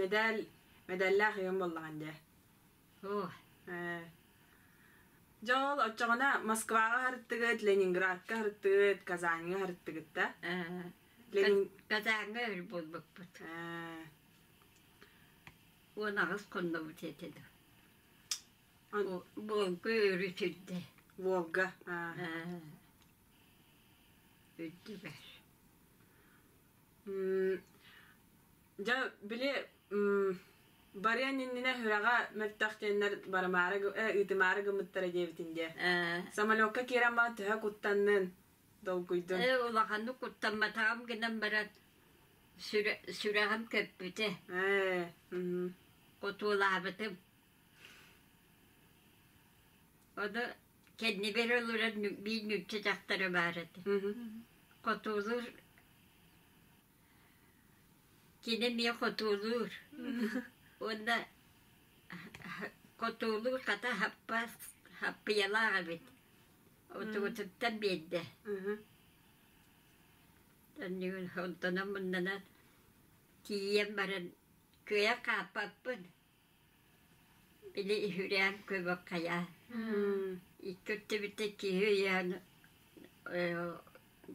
медаль медаллаах ыам буоллаҕын дии. Оо. Дьэ ол оччоҕуна Москваҕа һарыттыгыт, Ленинградка һарыттыгыт, Казаньҥа һарыттыгыт да? Казаҥҥа өр буолбуппут. 18 хоннобут этэ да. Волга өрүс үрдэ. Волга. Үрдүгэр. Дьэ, били барыан иннинэ сүрэҕэ мөлтөх диэннэр барымаары ыытымаары гыммыттара диэбитин диэ. Самолекка киирэн баран төһө куттаннын, долгуйдун? Ээ, улаханнык куттамматаҕым гынан баран сүрэҕим көппүтэ. Хотуолаабытым. Ону кэннибэр олорон биир нуучча дьахтара баар этэ. Хотуолуур Кини эмиэ хотуолуур уонна хотуолуур хата хаппаас хаппыйалаах эбит. Отугутуттан биэрдэ. Онтонон муннанан тиийэн баран кыайан хааппаппын. Били үһүрээн көбө хайа. Икки өттүбүттэ киһи ыйаан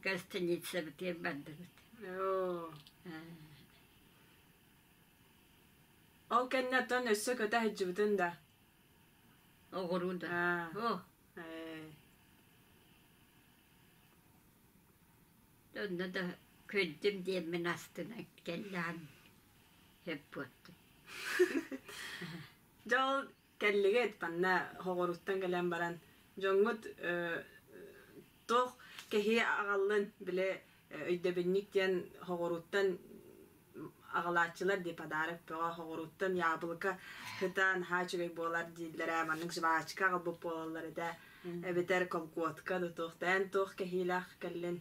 гостиницабытыгар бардыбыт. Ол кэннэ оттон өссө көтө сылдьыбытын да? Оҕуруу да. О. Онно да көрдүм диэммин астына кэллэҕим сөп буолтум. Дьэ ол кэллигит манна хоҕоруттан кэлэн баран дьоҥҥут туох кэһии аҕаллын били өйдөбүнньүк диэн хоҕоруттан аҕалааччылар дии подарок бөҕө хоҕоруттан яблоко кытаан наһаа үчүгэй буолар дииллэрэ маннык жвачка аҕалбыт буолаллар этэ эбэтэр колготка да туох да эн туох кэһиилээх кэллин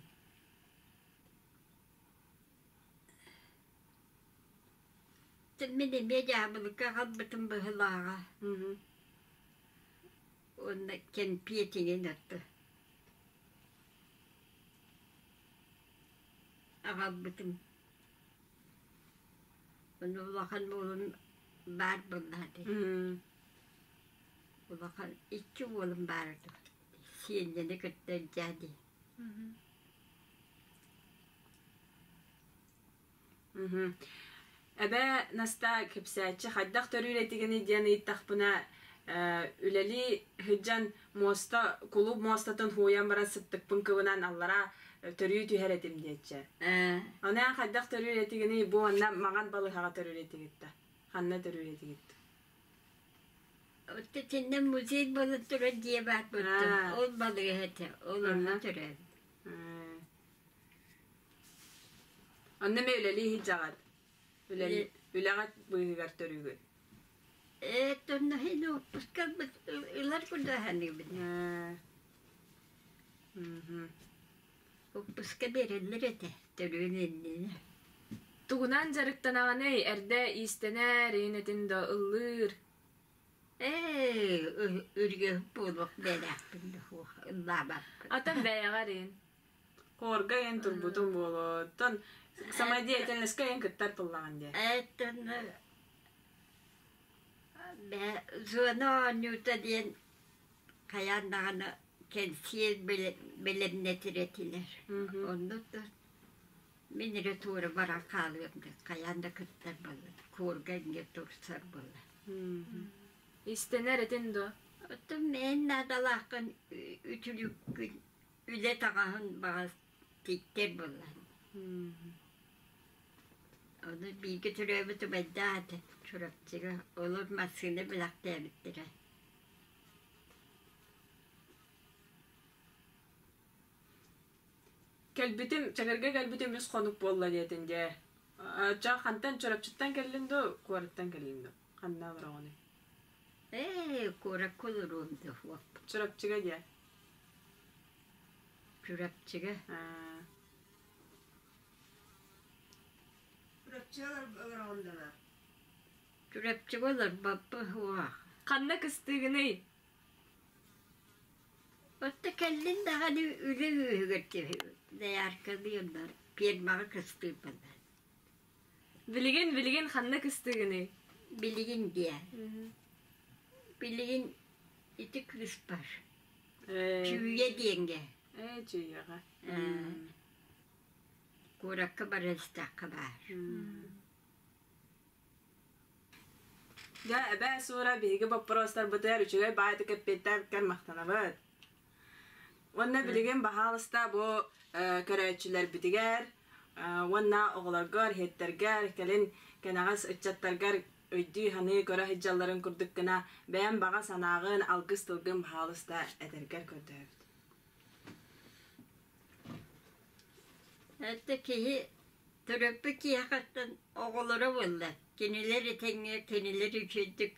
Мин эмиэ дьаабылыка аҕалбытым быһыылааҕа уонна кэмпиэтинэн отто аҕалбытым. Ону улахан уолум баар буоллаҕа дии. Улахан икки уолум баар этэ. Сиэнньэни кытта илдьээ дии. Эбээ Настаа кэпсээччи хайдах төрүүр этигиний диэн ыйыттахпына, үлэлии сылдьан муоста кулууп муостатын һууйан баран сыттыкпын кыбынан аллараа төрүү түһэр этим диэччи. Ону эн хайдах төрүүр этигиний бу уонна маҥан балыыһаҕа төрүүр этигит да? Ханна төрүүр этигит? Итиннэ музей буолан турар дьиэ баар буолтун. Ол балыыһа этэ. Ол онно төрөөбүт. Онно эмиэ үлэлии сылдьаҕыт? Үлэҕит быыһыгар төрүүгүт? Ээ, тонно иһин отпуска ылар курдук Отпуска биэрэллэр этэ, төрүөн иннинэ. Тугунан дьарыктанаҕыный? Эрдэ иистэнэр, иин этин да ыллыыр. Ээ, үргүһүк буолуох бэйэлээхпин да суох, ыллаабаппын. Атын бэйэҕэр иин. Хорга эн турбутун буолуо. Оттон самодеятельноска эн кыттар тыллаҕын диэ. Эттэн зона оонньуута диэн хайаан даҕаны кэнсиэр бэлэмнэтир этилэр. Онно да мин эрэ туора баран хаалыам да хайаан да кыттар буолла. Куорга инньэ турсар буолла. Истэнэр этин дуо? Оттон мин наадалааххын үтүлүккүн үлэ таҥаһын баҕас. Тиктэр буолла. Ону бииргэ төрөөбүт убайдаах этэ Чурапчыга. Олор массыына бэлэхтээбиттэрэ. Кэлбитим, Чэҥэргэ кэлбитим үс хонук буолла диэтин дьэ. Ча хантан Чурапчыттан кэллин дуу, куораттан кэллин дуу? Ханна олороҕунуй? Ээ, куоракка олоруом да суох. Чурапчыга диэ. Чурапчыга. Чурапчыга олороҕун дана. Чурапчыга олорбоппун суох. Ханна кыстыыгыный? Отто кэллин даҕаны үлэ үөһүгэр дояркалыыллар, пиэрмэҕэ кыстыырбаллар. Билигин, билигин ханна кыстыыгыный? Билигин диэ. Билигин ити кыыспар. Чүүйэ диэҥҥэ. Ээ, Чүүйэҕэ. Куоракка баран истэххэ баар. Дьэ, эбээ Суура биһиги боппуруостарбытыгар үчүгэй баайдык эппиэттээбиккэр махтанабыт. Уонна билигин баһаалыста бу көрөөччүлэрбитигэр уонна оҕолоргор, иһиттэргэр, кэлин кэнэҕэс ыччаттаргар өйдүү-саныы көрө сылдьалларын курдук гына бэйэм баҕа санааҕын, алгыс тылгын баһаалыста этэргэр көрдөһөбүт. Это киһи төрөппүт киһиэхэттэн оҕолоро буолла. Кинилэр этэҥҥэ, кинилэр үчүгэйдик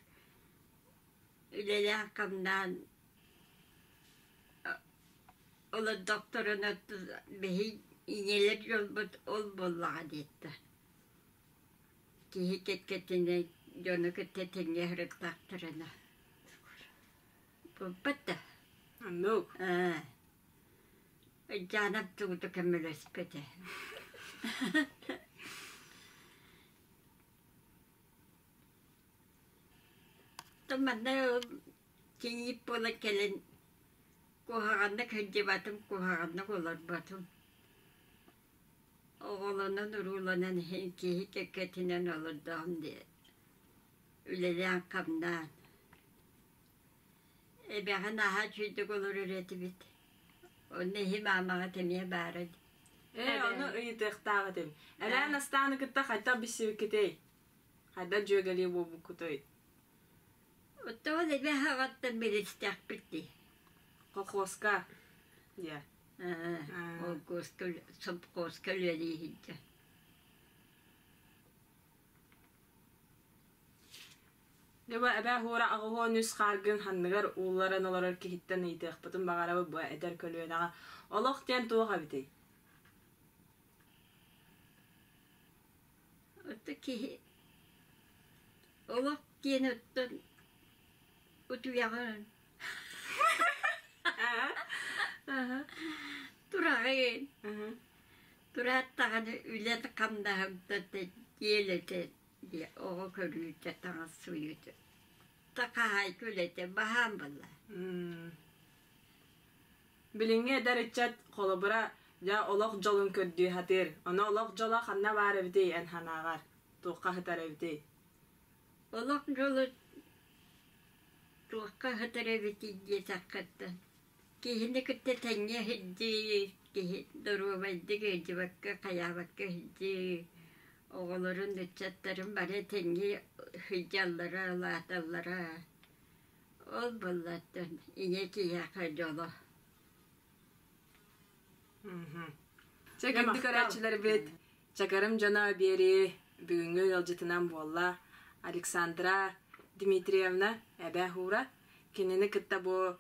үлэлээн-хамнаан олордохторуна биһи ийэлэр дьолбут ол буоллаҕа диэттэ. Киһи кэккэтинэ дьону кытта тэҥҥэ сырыттахтарына буолбат да. Оннук. Ээ. Дьаанап тугу көмөлөспөтө. Манна кийиит буола кэлэн куһаҕаннык сылдьыбатым, куһаҕаннык олорботум. Оҕолонон-урууланан иһин киһи кэккэтинэн олордоҕум дии үлэлээн-хамнаан. Эбэҕэ наһаа үчүгэйдик олорор этибит. Онно иһи маамаҕыт эмиэ баара дии. Ээ, ону ыйытыахтаах этим. Эбээн Астааны кытта хайдах билсибиккитий? Хайдах дьүөгэлии буолбуккутуй? Оттон эбэ аҕаттан билистэхпит дии. Колхозка диэ. Колхозка, сопхуоска үлэлии сылдьар. Дьэ бу эбээ Һуура 83 хааргын ханныгар уулларан олорор киһиттэн ыйытыахпытын баҕарабыт бу эдэр көлүөнэҕэ олох диэн туох эбитий? Ото киһи олох диэн оттон утуйаҕын тураҕын тураат даҕаны үлэ хамнаһымта диэлэтэ диэ оҕо көрүүтэ таҥас сууйуута та хаһаайка үлэтэ баһаам буолла Билиҥҥи эдэр ыччат холобура дьэ олох дьолун көрдүү сатыыр. Ону олох дьоло ханна баар эбитий эн санааҕар? Туохха сытар эбитий? Олох дьоло туохха сытар эбитий диэтэххиттэн киһини кытта тэҥҥэ сылдьыы, киһи доруобайдык ыалдьыбакка, хайаабакка сылдьыы, оҕолорун, ыччаттарын бары тэҥҥэ сылдьаллара, улааталлара Ол буоллаттан ийэ киһиэхэ дьоло. Чэ, күндү көрөөччүлэрбит, Чакырым дьоно биэрии бүгүҥҥү ыалдьытынан буолла Александра Дмитриевна Эбээ Һуура. Кинини кытта бу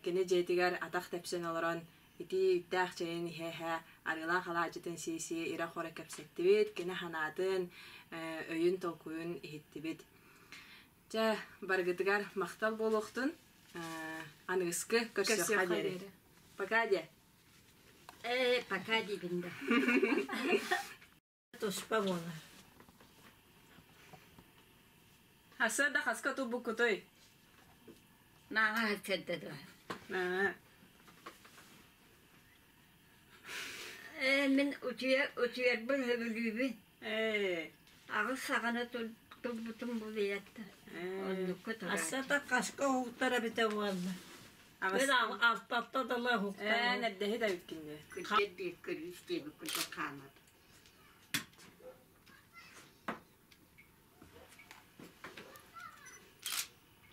кини дьиэтигэр атах тэпсэн олорон итии үүттээх чэйин иһэ-иһэ арыылаах алаадьытын сии-сии ирэ-хоро кэпсэттибит, кини санаатын, өйүн толкуйун иһиттибит. Чэ, барыгытыгар махтал буолуохтун. Аныгыскы көрсүөххэ диэри. Пока диэ. Ээ, пока диибин да. Туспа буолар. Хаса да хаска тубуккутой? Мааҕа хасырда дуо? Ээ, мин утуйар утуйарбын сөбүлүүбүн. Ээ. Аҕыс саҕана турбутум булуйатта. Оннукка турааччы. Ассата хаска уһуктар эбитэ буолла. Мен алтатта дала хуктан. Ээ, нэрдэһи да бүткүндү. Күрдьэр биир көрүүс диэбит курдук хаамар.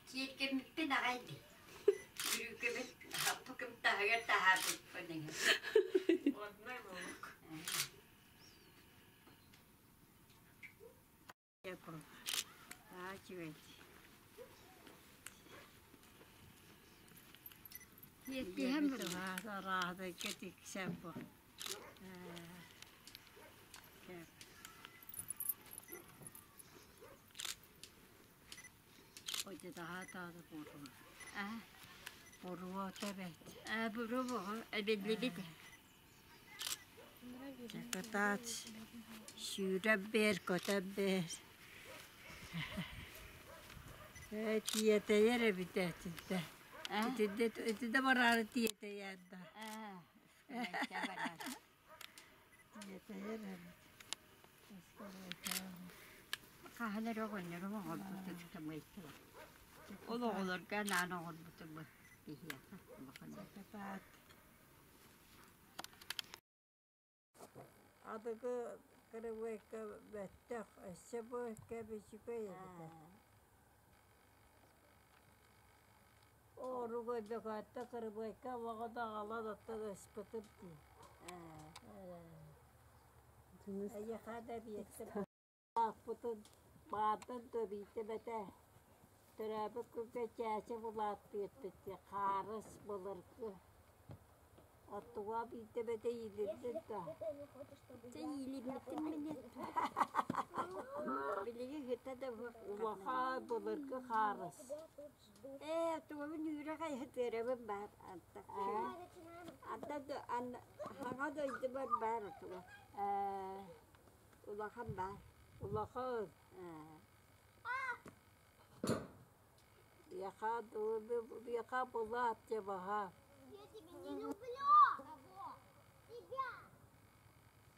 Киэргэммиппин аҕай дии. Бүрүүкэбин хаппыкым таһыгар таһаарбыппын эҥин. Кытаат сүүрэн бээр, көтөн бээр. Ээ тиэтэйэр эбит этинтэ. Итиннэ итиннэ бараары тиэтэйэр да. Тиэтэйэр эбит. Хаһан эрэ оҕонньорум оҥорбутун сымыйдылар. Ол оҕолорго анаан оҥорбутум биһиэхэ улахан. Кытаат. Аныгы кырыбыайка бэттэх, өссө бу кэбичүкэй эбитэ. Ооруга Дөкөөттө кырыбыайка олоҕо да аҕалан оттон ыспытым дии. Эйиэхэ да биэрдим. Ааппытын баартан төбүйтэ Төрөөбүт күнгэ чээчэ булааттыырбыт дии, хаарыс былыргы. Оттуга биирдэ бэтэ иилирдин да. Чэ иилиммитим мин Билигин хыта да Улахан былыргы хаарыс. Ээ, тугун үүрэх айһытыарабын баар анта. Анта хаҥа дойдубар баар отуга. Ээ, Улахан баар. улахан. Яха яха была тебаха.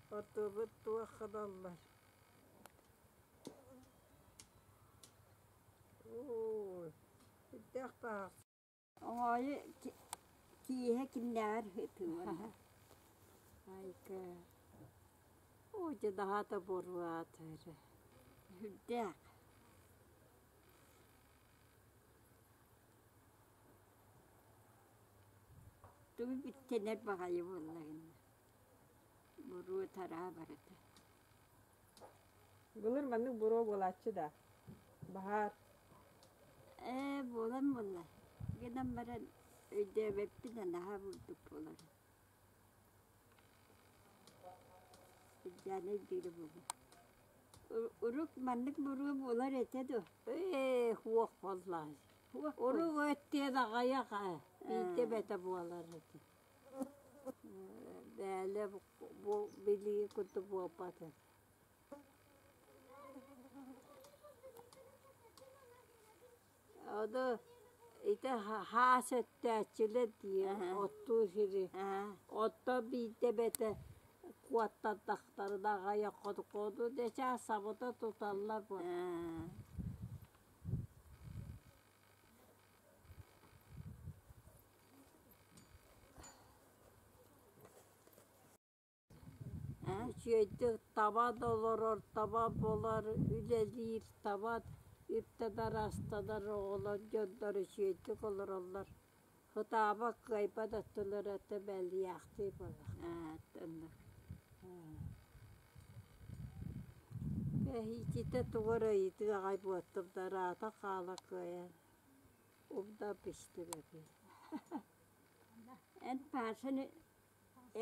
Оттубут туох хадаллар. Оо, сүрдээх баах. Оҥоойу кииһэ кимнээҕэр ытыыбын. Айка. Оо, дьэ наһаа да буруаат эрэ. Сүрдээх. Тугу бүттэнэр баҕайы буоллаҕына. Буруо тараа барыта. Былыр маннык буруо буолааччы да. Баһаар. Ээ, буолан буолла. Гынан баран өйдөөбөппүн наһаа бурдук буолар. Сыдьаана өйдүүрэ буолуо. Урук маннык буруо буолар этэ дуо? Ээ, хуох буоллаа. Хуох Урук өттүөн аҕыйах ээ, биирдэ бэтэ буолар этэ. Бээлэ бу билии курдук буолбат этэ. Ону ити хаас өттөөччүлэр дии оттуу сири. Оттон биирдэ бэтэ куоттардахтарына аҕыйах хонукону дэчээ сабыта туталлар буо. Үчүгэйдик табан олорор, таба булар, үлэлиир, табан үптэнэр-астанар оҕолор, дьоннор үчүгэйдик олороллор. Ытаабат, кыайбат өттүлэрэ этэ бэлиэхтии буолар. Ититэ тугу эрэ ыйытыы аҕай буоттум да ыраата хаала кыайан умнан бистим эбит. Эн Пашаны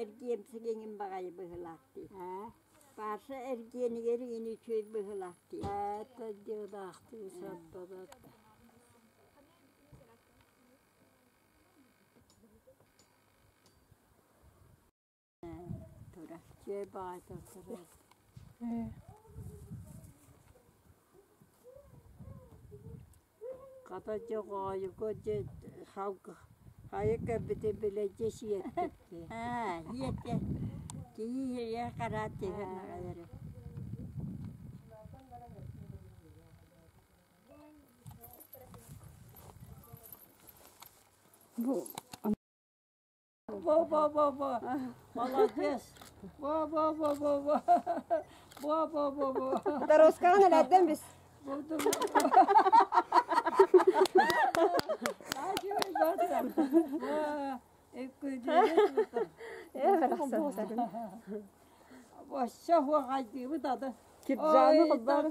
Эргиэмсигиҥин баҕайы быһыылаах дии. Ээ? Паша эргиэнигэр иҥин үчүгэй быһыылаах дии. Ээ, тадьыалаахтыы сордонор. Тура. Үчүгэй баҕайытык турар. Хата дьэ оҕоойуга дьэ хайа кэлбитин билэ дьэ сиэттик дии. Аа, иэтэ. Киһи иһийэ хараат түһэн аҕалары. Бу Во во во во. Молодец. Во во во во во. Во во во во. Дороскаҕын элэрдэн бис. Кирджаны холбар.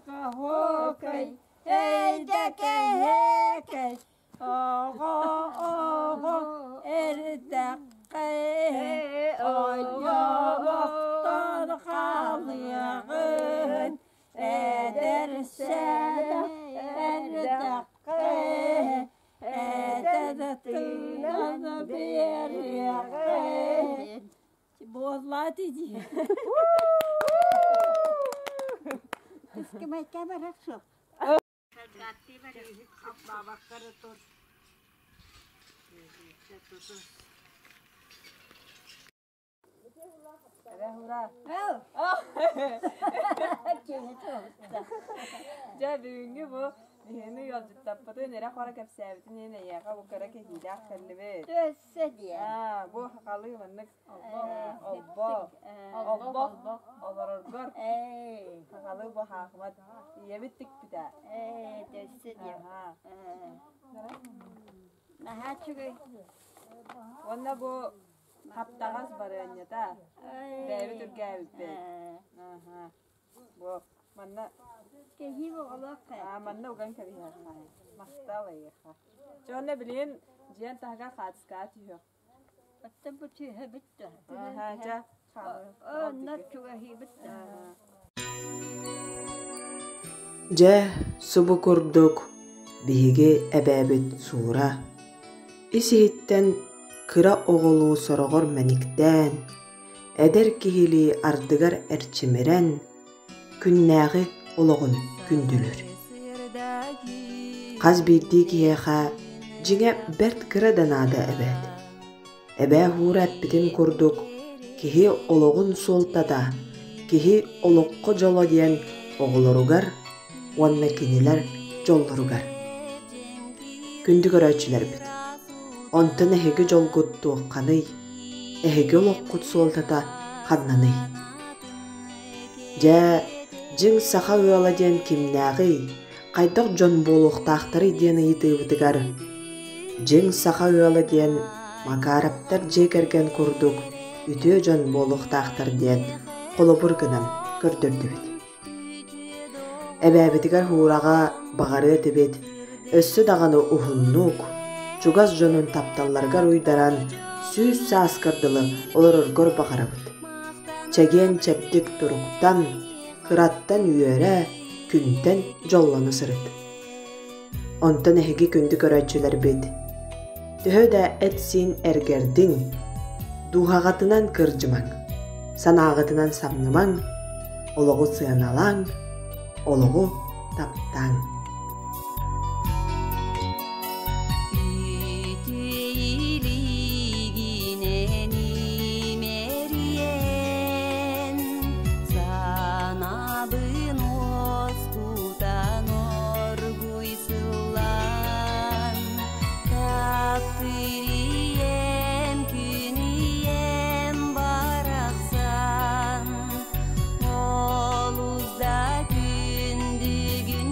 Дьэ бүгүҥҥү бу биһини ыалдьыттаппытын эрэ-хоро кэпсээбитин иһин эйиэхэ бу кыра кэһиилээх кэллибит. Төссө диэн. Аа, бу хахалыы маннык олбо, олбо, олороргор хахалыы бу хаахымат ийэбит тикпитэ. Төссө диэн. Наһаа үчүгэй. Уонна бу хаптаҕас барыанньата бэйэбит үргээбиппит. Бу манна Кэһии оҕолоох Аа, манна уган кэбиһиэххэ. Махтал эйиэхэ. Дьэ уонна билигин дьиэн таһыгар хаатыскаҕа түһүөх. Оттон бу түһэ бүттэ. Аха, дьэ, Онно чугаһыыбыт. Дьэ, субу курдук биһиги эбээбит Суура ис-иһиттэн кыра оҕолуу сороҕор мэниктээн, эдэр киһилии ардыгар эрчимирэн, күннээҕи олоҕун күндүлүүр. Хас биирдии киһиэхэ дьиҥэ бэрт кыра да наада эбээт. Эбээ Һуура эппитин курдук, киһи олоҕун суолтата, киһи олоххо дьоло диэн оҕолоругар уонна кинилэр дьоллоругар. Күндү көрөөччүлэрбит, онтон эһиги дьолгут туохханый, эһиги олоххут суолтата ханнаный? Дьэ, дьиҥ саха ыала диэн кимнээҕий, хайдах дьон буолуохтаахтарый диэн ыйытыыбытыгар, дьиҥ саха ыала диэн Макаровтар дьиэ кэргэн курдук үтүө дьон буолуохтаахтар диэн холобур гынан көрдөрдүбүт. Эбээбитигэр Һуураҕа баҕарыа этибит, өссө даҕаны уһуннук, чугас дьонун тапталларыгар уйдаран 100 сааскар дылы олороргор баҕарабыт. Чэгиэн-чэбдик туруктан, кыраттан үөрэ, күнтэн дьоллоно сырыт. Онтон эһиги күндү көрөөччүлэрбит, төһө да эт-сиин эргэрдиҥ, дууһаҕытынан кырдьымаҥ, санааҕытынан самнымаҥ, олоҕу сыаналааҥ, олоҕу таптааҥ. Санабын уоскутан оргуй сыллаан Таптыыр ийэм күн ийэм барахсан Олус да күндүгүн.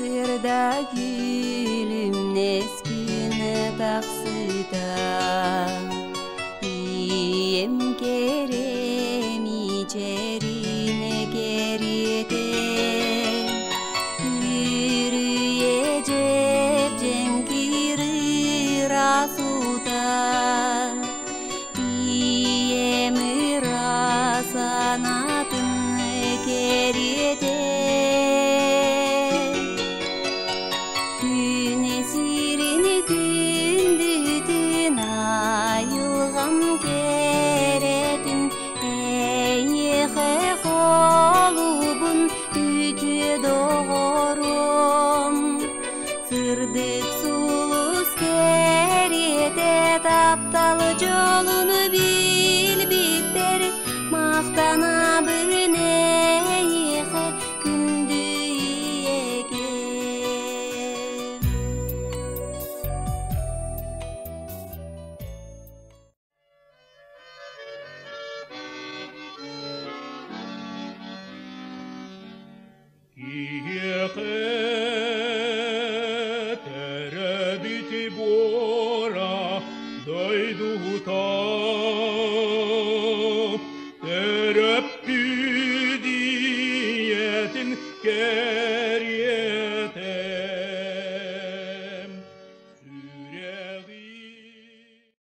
Сарсыарда күлүмнэс күн тахсыыта Ийэм кэрэ мичээрин кэриэтэ Үрүйэ дьэп-дьэҥкир ыраас уута Ийэм ыраас санаатын кэриэтэ Күн сирин күндүтүн айылҕам кэрэтин Эйиэхэ холубун үтүө доҕорум Сырдык сулус кэриэтэ таптал дьолун билбиппэр Махтанабын эйиэхэ күндү ийэкэм. Киһиэхэ төрөөбүт буора дойдута төрөппүт ийэтин кэриэтэ.